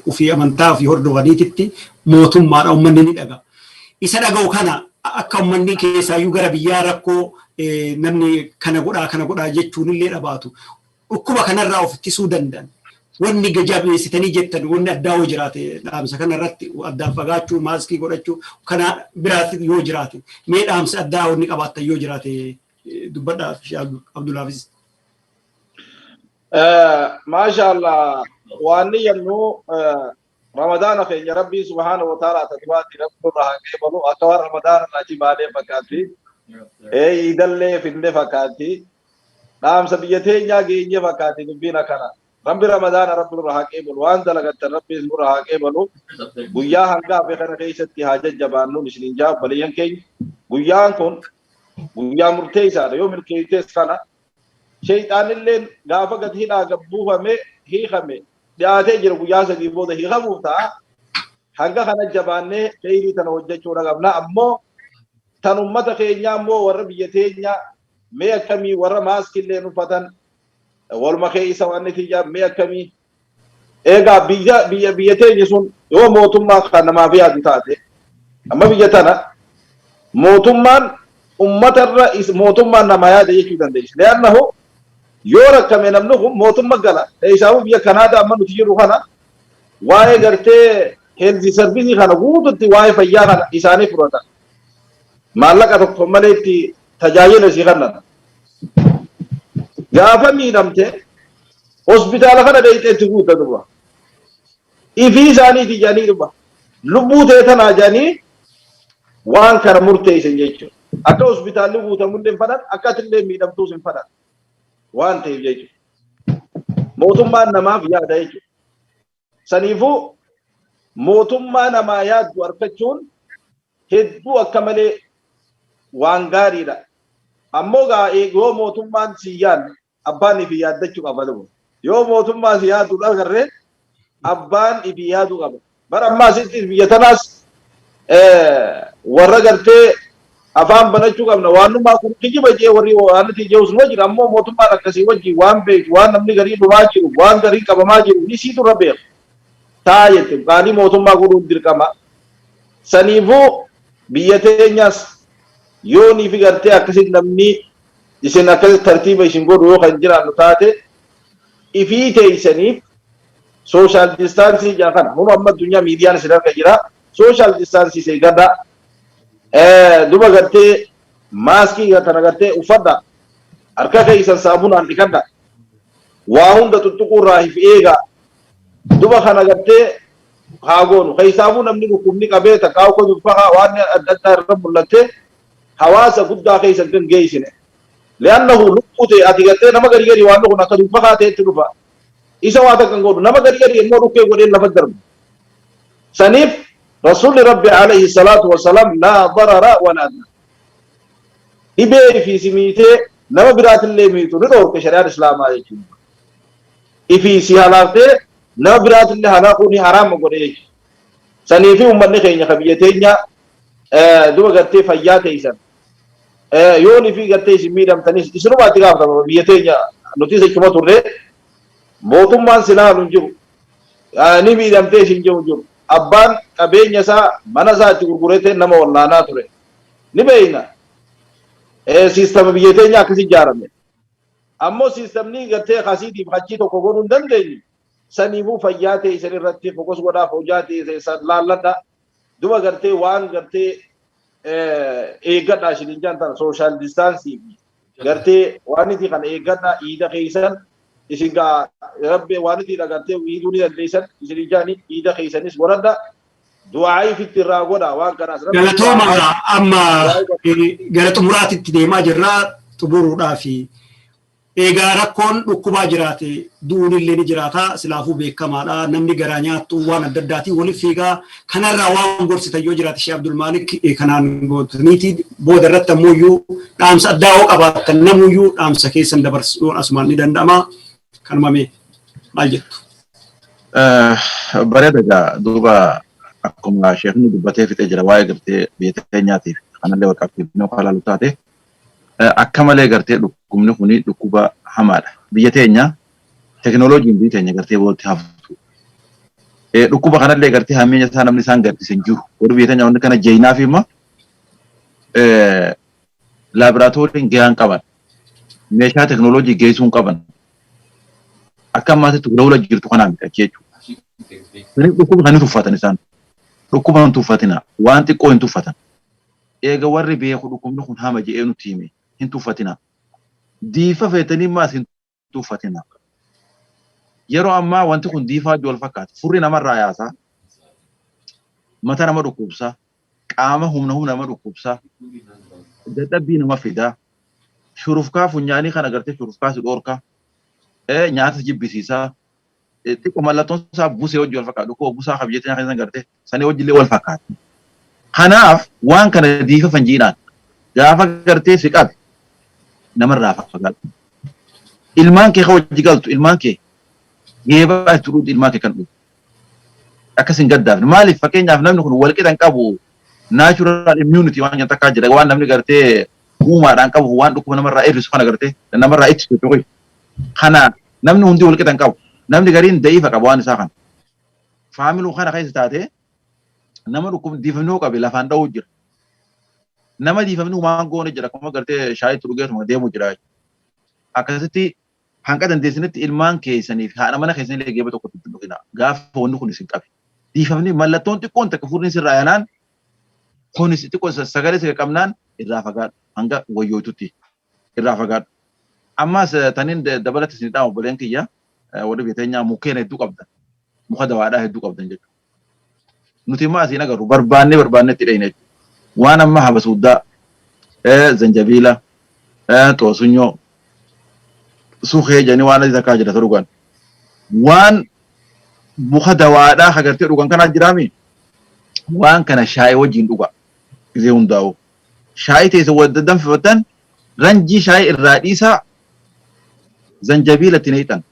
ofii amantaa ofii hordofaniititti mootummaadha uummanni ni dhaga. Isa dhaga'u kana akka uummanni keessaayyuu gara biyyaa rakkoo namni kana godhaa kana godhaa jechuun illee dhabaatu. Dhukkuba kanarraa of ittisuu danda'an. Wanni jabeessitanii jettan wanni addaa yoo jiraate, dhaamsa kanarratti addaan fagaachuu, maaskii godhachuu kana biraatti yoo jiraate, mee dhaamsa addaa wanni qabaattan yoo jiraate dubbadhaa, Abdulhafiz. Maasha Allah, waan ni jennu, Ramadaana keenya Rabbii subhaanahu wa ta'ala taduraati Rabbi nurraa haa qeebalu. Akka waan Ramadaana irraa cimaalee fakkaatti. Iidallee finne fakkaatti. Dhaamsa biyya teenyaa geenye fakkaatti dubbiin akkana. Rabbi Ramadaana Rabbi nurraa haa qeebalu. Waan dalagattan Rabbi nurraa haa qeebalu. Guyyaa hanga hafe kana keessatti haa jajjabaannuun isiniin jaa, obboleeyyan keenya. Guyyaan kun guyyaa murteessaadha. Yoo milkeessitees kana sheeyxaanilleen gaafa gad hidhaa gad buufame hiikame dhiyaatee jira, guyyaa 3 booda hiikamuuf ta'a. Hanga kana jabaannee kheyrii tana hojjechuu qabna. Ammoo tan ummata keenyaa immoo, warra biyya teenyaa mee akkamii, warra maaskillee uffatan waluma keessa waan tiyyaa mee akkamii? Egaa biyya teenya sun yoo mootummaa kan namaaf yaadu taate, amma biyya tana mootummaan ummatarra mootummaan nama yaada jechuu dandeessi. Leannahu yoo rakkame namni kun mootummaa gala. Isaafuu biyya Kanaadaa amma nuti jirru kana waa'ee gartee health service kana guututti, waa'ee fayyaa kana isaanii fudhatan. Maallaqa tokko malee itti tajaajila isii kennan. Gaafa miidhamte hospitaala kana deeyitee itti guutta duba. Ifii isaaniiti jedhanii duba. Lubbuu ta'e tanaa jedhanii waan kana murteessan jechuudha. Akka hospitaalli guutamullee hin fadhan, akka atillee miidhamtuus hin fadhan. Waan ta'eef jechuudha. Mootummaan namaaf yaada jechuudha. Saniifuu mootummaa namaa yaaddu argachuun hedduu akka malee waan gaariidha. Ammoo gaa yoo mootummaan si yaadne, abbaan ifi yaaddachuu qaba dhugu. Yoo mootummaa si yaaddu agarree, abbaan ifi yaaduu qaba. Bara ammaa asitti biyya tanaas warra gartee afaan banachuu qabna, waan numaa kun kijiba jee warri waan nuti jeus numa jira. Ammoo mootummaan akkasii wajjin waan beektu, waan namni garii dhumaa jiru, waan garii qabamaa jiru ni siitu irra beeku. Taa jette qaalii mootummaa godhuun dirqama. Saniifuu biyya teenyaas yoo ni fi gartee akkasitti namni isin akkasitti tartiiba isin godhu yoo kan jiraannu taate, ifii teessaniif social distance jaa kana huma amma addunyaa miidiyaan isin harka jira, social distance eeggadha. Duba gartee maaskii tana gartee uffadha, harka keessan saabunaan dhiqadha, waa hunda tuttuquu irraa if eega. Duba kana gartee haa goonu. Keessaafuu namni dhukkubni qabee takkaa uka dubbaha waan adda addaa irra mul'atte hawaasa guddaa keessa kan geessine. Li'annahu lubbuu ta'e ati gartee nama gadi gadi waan kun akka dubbahaa ta'etti dhufa. Isa waa takka hin godhu. Nama gadi gadi immoo dhukkee godhee lafa darba. Saniif Rasuulli Rabbi alayhi salaatu wasalaam laa darara walaa dirar. Dhibee fi si miitee nama biraatillee miitu ni dhoorke shari'aan Islaamaa jechuudha. Ifii si halaaftee nama biraatillee halaakuu ni haraama godhe jechuudha. Saniifi uummanni keenya ka biyya teenya duba gartee fayyaa teessan yoon fi gartee isin miidhamtanis isinumaatti gaafatama. Biyya teenya nuti jechuma turre, mootummaan silaalu hin jiru, ni miidhamtee isin jiru hin jiru. Abbaan qabeenya isaa, mana isaa itti gurguratee nama wallaanaa ture ni beeyna. Siistama biyya teenya akkas ijaarame. Ammoo siistamni gartee kasiitiif hachii tokko godhuu hin dandeenyu. Saniifuu fayyaa teessan irratti focus godhaa, hojaa teessan laalladha. Duba gartee waan gartee eeggadhaa isiniin jaan tana, social distance gartee waan itti kana eeggadhaa. Iida keessan isin gaa Rabbi waan itti gartee iiduu ni dandeessan isiniin jaani, iida keessanis godhadha. Du'aa ifitti irraa godha waan kanaas. Galatooma, amma gara xumuraatitti deemaa jirraa, xumuruudhaafi. Egaa rakkoon dhukkubaa jiraate du'uun illee ni jiraata, silaafuu beekamaadha. Namni garaa nyaattu waan adda addaatiin waliif fiigaa. Kanarraa waan gorsitan yoo jiraate, Sheekh Abdul Maalik, kanaan gootaniiti booda irratti ammoo iyyuu dhaamsa addaa yoo qabaattan, namuyyuu dhaamsa keessan dabarsuun asumaan ni danda'ama. Kanuma mee maal jettu? Bareeda egaa, duuba akkuma sheekni dubbatee fixee jira waa'ee gartee biyya teenyaatiif kanallee wal qabsiifnee kan ilaalu taate. Akka malee gartee dhukkubni kuni dhukkuba hamaadha. Biyya teenya teknooloojiin biyya teenya gartee boodatti haftu. Dhukkuba kanallee gartee hammeenya isaa namni isaan gaddise hin jiru. Warri biyya teenya wanni kana jeeyinaaf immoo laaboraatooriin gahaan qaban. Meeshaa teknooloojii geessuu hin qaban. Akka ammaatitti hula jirtu kanaa miti achi jechuudha. Dhukkuba kan tuffatan isaan. Dhukkuba hin tuffatina. Waan xiqqoo hin tuffatan. Eega warri beeku dhukkubni kun hama jedhee nutti hime hin tuffatina. Diifa feetanii maas hin tuffatina. Yeroo ammaa wanti kun diifaa wal fakkaata. Furri namarraa yaasa. Mata nama dhukkubsa. Qaama humna humna nama dhukkubsa. Dadhabbii nama fida. Shurufkaa funyaanii kana gartee shurufkaa si dhoorka. Nyaata jibbisiisa. Xiqqoo mallattoon isaa busee hojii wal fakkaata. Dhukkuba busaa kan biyya teenya keessa gartee sanii hojiillee wal fakkaata. Kanaaf waan kana diifa fanjiidhaan gaafa gartee si qabe namarraa fagaadhu. Ilmaan kee hojii galtu ilmaan kee geebaa itti dhuutu ilmaan kee kan dhuutu. Akkas hin gaddaafne. Maaliif fakkeenyaaf namni kun wal qixa hin qabu natural immunity waan jedhan takkaa jira waan namni gartee uumaadhaan qabu waan dhukkuba namarraa hir'isu kana gartee namarraa ittisu jechuudha. Kana namni hundi wal qixa hin qabu. Namni gariin da'iifa qaba waan isaa kana. Faamiluu kana keessa taatee nama dhukkubni diifamni qabe lafaan dha'uu jira. Nama diifamni waan goone jira akkuma gartee shaayitti dhugeetuma deemu jira. Akkasitti hanqa dandeessinitti ilmaan keessanii fi haadha mana keessanii illee geeba tokkotti hin dhugina. Gaafa wanni kun isin qabe. Diifamni mallattoon xiqqoon takka furriin sirraa yaanaan kunis xiqqoo sagalee si qabnaan irraa fagaadhu hanga wayyootutti irraa fagaadhu. Ammas taniin dabalatti isin dhaamu obboleen kiyya warri biyya teenyaa mukkeen hedduu qabdan. Muka dawaadhaa hedduu qabdan jechuudha. Nuti immoo asiin agarru barbaannee barbaannee itti dhayina jechuudha. Waan amma habasuuddaa, zanjabiila, xoosunyoo, sukee jedhanii waan adii takkaa jira dhugan. Waan muka dawaadhaa agartee dhugan kanaa jiraami. Waan kana shaayii wajjin dhuga. Gisee hundaa'u. Shaayii teessa wadda danfifatan ranjii shaayii irraa dhiisaa zanjabiila itti naqxan.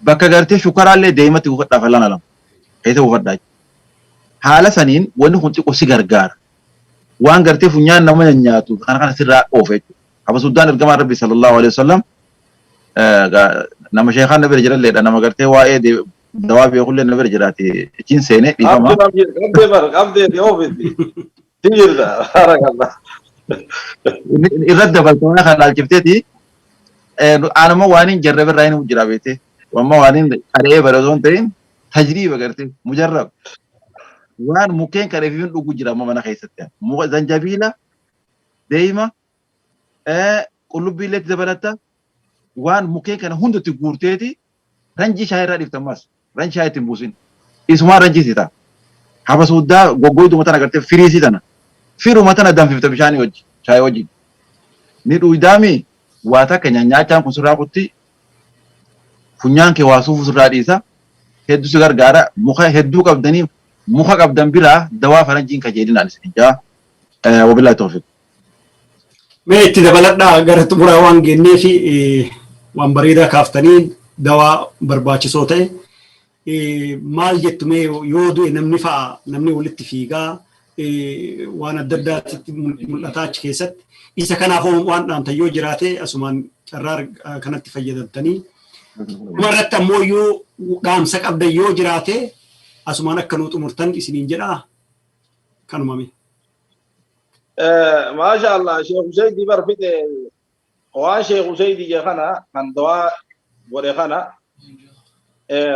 Bakka gartee shukaraallee deematti buufadhaa fal'aana lama. Keessa buufadhaa. Haala saniin wanni kun xiqqoo si gargaara. Waan gartee funyaan nama nyaatu kana kana sirraa oofa jechuudha. Habasuddaan ergamaan Rabbi sallallahu alaihi wasallam nama sheekaan na bira jiralleedha nama gartee waa'ee dawaa beekullee na bira jiraate achiin seenee dhiifama. Qabdee bar qabdee ni oofiti. Jirta barakallah. Irratti dabaltama kan laalchifteeti anuma waan hin jarrabe irraa hin jira beete. Amma waan hin qaree bare osoo hin ta'in tajriiba gartee mujarrab. Waan mukkeen kana fi dhugu jira amma mana keessatti. Muka zanjabiila deema qullubbii illee dabalatta waan mukkeen kana hundatti guurteeti ranjii shaayii irraa dhiifta ammas ranjii shaayii ittiin buusin. Isumaan ranjii si ta'a. Habasuuddaa goggoyduma tana gartee firiisii tana. Firuma tana danfifta bishaanii wajji shaayii wajjin. Ni dhuydaami waa takka nyaachaan kun sirraa kutti funyaan kee waa suufu sirraa dhiisa. Hedduu si gargaara muka hedduu qabdanii muka qabdan biraa dawaa faranjiin kajeelinaan isin jaa. Wabillahi tawfiq. Mee itti dabaladhaa gara xumuraa waan gennee fi waan bareedaa kaaftanii dawaa barbaachisoo ta'e maal jettu mee yoo du'e namni fa'a namni walitti fiigaa waan adda addaatti mul'ataa achi keessatti isa kanaaf waan dhaamtan yoo jiraate asumaan carraa kanatti fayyadamtanii dhumarratti ammoo yoo dhaamsa qabdan yoo jiraate asumaan akka nuu xumurtan isiniin jedhaa kanumame. Maasha Allah, Sheekh Hussein bar fide waan Sheekh Hussein je kana kan dawaa godhe kana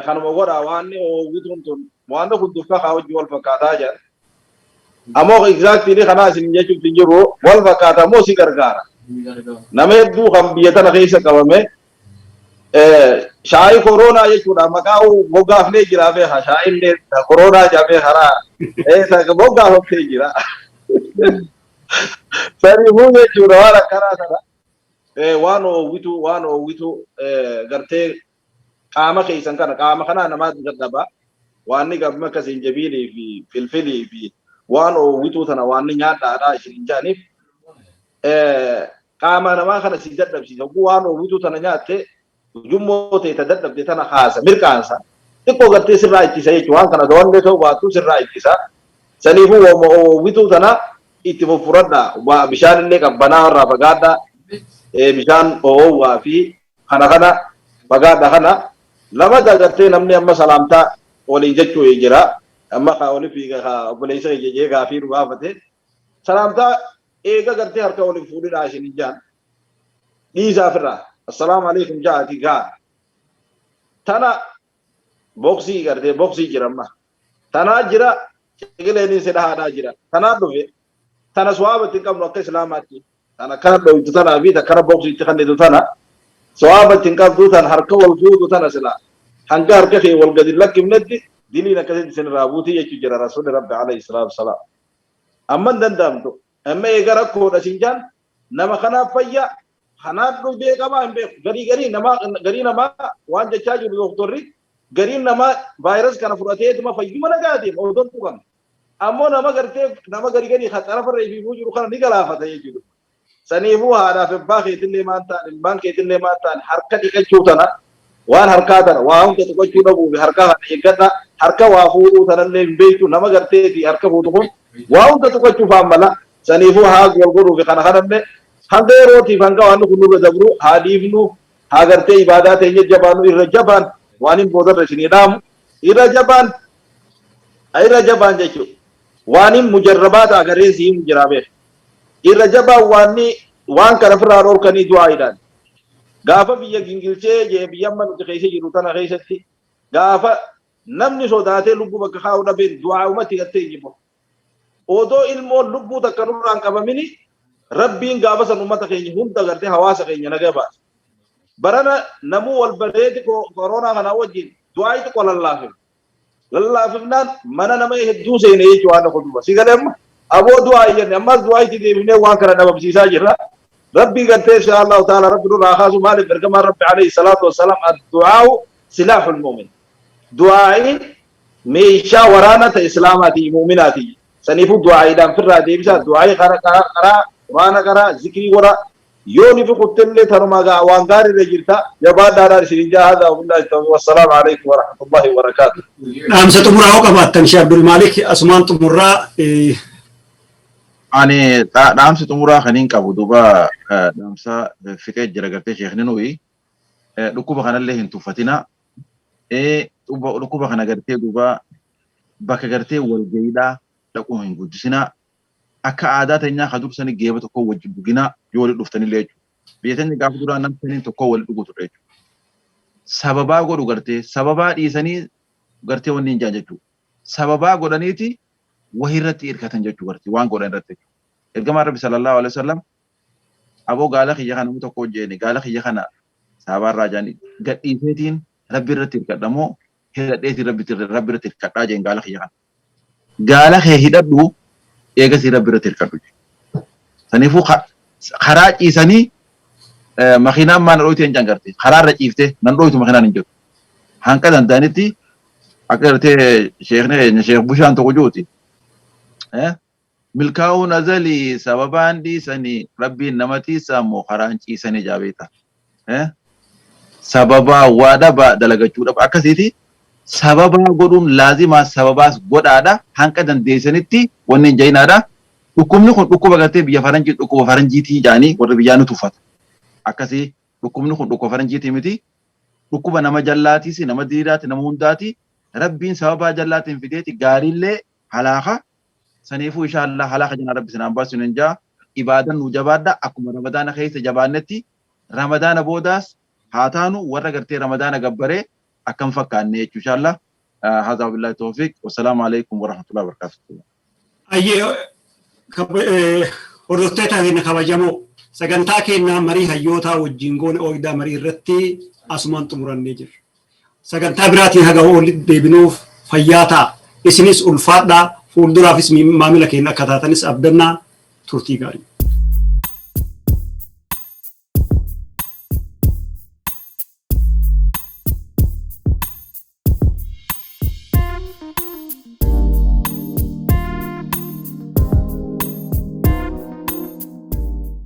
kanuma godha waan oowwituun tun waan kun dufka kaa hojii wal fakkaataa jedhan. Ammoo exactly kana isin jechuutti hin jiru wal fakkaata ammoo si gargaara. Nama hedduu kan biyya tana keessa qabame shaayii koronaa jechuudha maqaa moggaafnee jira beeka shaayiillee koronaa jedhamee karaa moggaafamtee jira. Saniifuu jechuudha waan akkanaa kana waan oowwitu waan oowwitu gartee qaama keessan kana qaama kanaa namaatu dadhaba. Waan ni qabma akka sinjabiilii fi filfilii fi waan oowwituu tana waan ni nyaadhaadhaa isin hin jaaniif qaama namaa kana si dadhabsiisa. Hogguu waan oowwituu tana nyaatte ujummoo ta'e ta dadhabde tana haasa mirqaansa. Xiqqoo gartee sirraa ittisa jechuudha. Waan kana dawallee ta'uu baattu sirraa ittisa. Saniifuu oowwituu tana Itti fuffuradhaa, waa bishaan illee qabbanaa irraa fagaadhaa, bishaan oowwaa fi kana kana fagaadha. Kana lama gartee namni amma salaamtaa waliin jechuu jira. Amma kaa oli fiiga, kaa obboleessa jejee gaafii nu gaafate, salaamtaa eega gartee harka waliin fuudhinaa isin hin jaan, dhiisaaf irraa assalaamu alaikum ja'ati gaa. Tana boksii gartee boksii jira, amma tanaa jira, ciqileen si dhahaadhaa jira, tanaa dhufe. Tana sawaaba itti hin qabnu akka islaamaatti. Tana akkana dhoytu tanaa fi takkana boksii itti kennitu tana sawaaba itti hin qabdu. Tan harka wal fuutu tana sila hanga harka kee wal gadi lakkifnetti diliin akkasitti isin irraa buutii jechuu jira Rasuulli Rabbi alayhi salaatu wasalaam. Amma hin danda'amtu. Amma eega rakkoodha siin jaan, nama kanaaf fayyaa kanaaf dhufee qabaa hin beeku. Garii garii namaa, garii namaa waan jechaa jiru doktorri, gariin namaa vaayirasi kana fudhateetuma fayyuma nagaa deema odoon tuqamne. Ammoo nama gartee nama garii garii xarafarra ifiifuu jiru kana ni galaafata jechuudha. Saniifuu haadhaaf abbaa keetillee maan ta'an, ilmaan keetillee maan ta'an, harka dhiqachuu tana, waan harkaa tana waa hunda tuqachuu dhabuu fi harka kana eeggadha. Harka waa fuudhuu tanallee hin beektu, nama garteeti harka fuudhu kun waa hunda tuqachuu faan mala. Saniifuu haa wal godhuu fi kana kanallee hanga yerootiif, hanga waan kun nurra dabru haa dhiifnu, haa gartee ibaadaa teenya jabaannu. Irra jabaan waan hin boodarra isinii dhaamu, irra jabaan, irra jabaan jechuudha. Waan hin mujarrabaata agarreen sii himu jiraa beeku. Irra jabaan waan waan kana ofirraa dhorkanii du'aaidhaan. Gaafa biyya gingilchee jee, biyya amma nuti keessa jiru tana keessatti, gaafa namni sodaatee lubbuu bakka kaa'u dhabeen du'aa'umatti gattee hin jibu. Odoo ilmoon lubbuu takka nurraan qabamini, Rabbiin gaafa san uummata keenya hunda gartee hawaasa keenya naga baase. Barana namuu wal bareeti koronaa kanaa wajjin du'aa xiqqoo lallaafif. Lallaafifnaan mana nama hedduu seene jechuu waan tokko duuba. Si galee amma aboo du'aa jenne, ammas du'aa itti deebifnee waan kana dhabamsiisaa jirra. Rabbii gartee insha Allahu ta'ala Rabbi nurraa kaasu. Maaliif? Ergamaan Rabbi alayhi salaatu wassalaam, "Addu'aa'u silaahul mu'min." Du'aa'iin meeshaa waraana ta'e islaamaati, mu'minaati. Saniifuu du'aa'iidhaan firraa deebisaa. Du'aa'ii karaa karaa quraana karaa zikrii godha. Yoo ni fiquttillee tanuma waan gaarii irra jirta. Jabaadhaadhaan isin jaa. Haadha wabillahi tawfiiq, wassalaamu alaikum warahmatullahi wabarakaatuh. Dhaamsa xumuraa hoo qabaattan, Sheekh Abdul Maalik, asumaan xumurraa. Ani dhaamsi xumuraa kan hin qabu duuba dhaamsa fixee jira gartee sheekni nuyi dhukkuba kanallee hin tuffatina. Dhukkuba kana gartee duuba bakka gartee walgayiidhaa dhaquu hin guddisinaa. Akka aadaa teenyaa ka dursanii geeba tokko wajjin dhuginaa yoo walitti dhuftanillee jechuudha. Biyya teenya gaafa duraa namni saniin tokko walitti dhugu ture jechuudha. Sababaa godhu gartee sababaa dhiisanii gartee wanni hin jaan jechuudha. Sababaa godhaniiti wahii irratti hirkatan jechuudha, gartee waan godhan irratti jechuudha. Ergamaan Rabbi sallallahu alaihi wasallam, aboo gaala kiyya kana nama tokko hojjeene, gaala kiyya kana saabaarraa jaanii gadhiiseetiin Rabbi irratti hirkadha moo hidhadheetiin Rabbi irratti hirkadhaa jeen gaala kiyya kana. Gaala kee hidhadhu, eegasii Rabbi irratti hirkadhu. Saniifuu karaa ciisanii makiinaan maana dhooytu hin cangarte, karaa irra ciiftee nan dhooytu makiinaan hin jiru. Hanqa danda'anitti akka gartee sheekni keenya Sheekh Bushaan tokko juuti. Milkaa'uun azalii sababaan dhiisanii Rabbiin nama tiisaa immoo karaan ciisanii jaabeeta. Sababaa waa dhabaa dalagachuu dhaba akkasiiti, sababaa godhuun laazimaa, sababaas godhaadha, hanqa dandeessanitti wanni hin jayinaadha. Dhukkubni kun dhukkuba gartee biyya faranjii, dhukkuba faranjiitii jaanii warri biyyaa ni tuffata. Akkasii dhukkubni kun dhukkuba faranjiitii miti. Dhukkuba nama jallaatiis, nama diriiraati, nama hundaati. Rabbiin sababaa jallaatiin fideeti gaariillee halaaka. Saniifuu insha Allah halaaka janaa Rabbi sinaan baasu hin jaa. Ibaadan nu jabaadha, akkuma Ramadaana keessa jabaannetti Ramadaana boodaas haa taanu warra gartee Ramadaana gabbaree akkam fakkaanne jechuu insha Allah. Haadha billahi tawfiq, wassalaamu alaikum warahmatullahi wabarakatuh. Ayyee, hordoftoota keenya kabajamoo, sagantaa keenya marii hayyootaa wajjin goone ooyidaa marii irratti asumaan xumurannee jirra. Sagantaa biraatiin haga walitti deebinuuf fayyaa ta'a. Isinis ulfaadhaa, fuulduraafis maamila keenya akka taatanis abdannaa, turtii gaarii.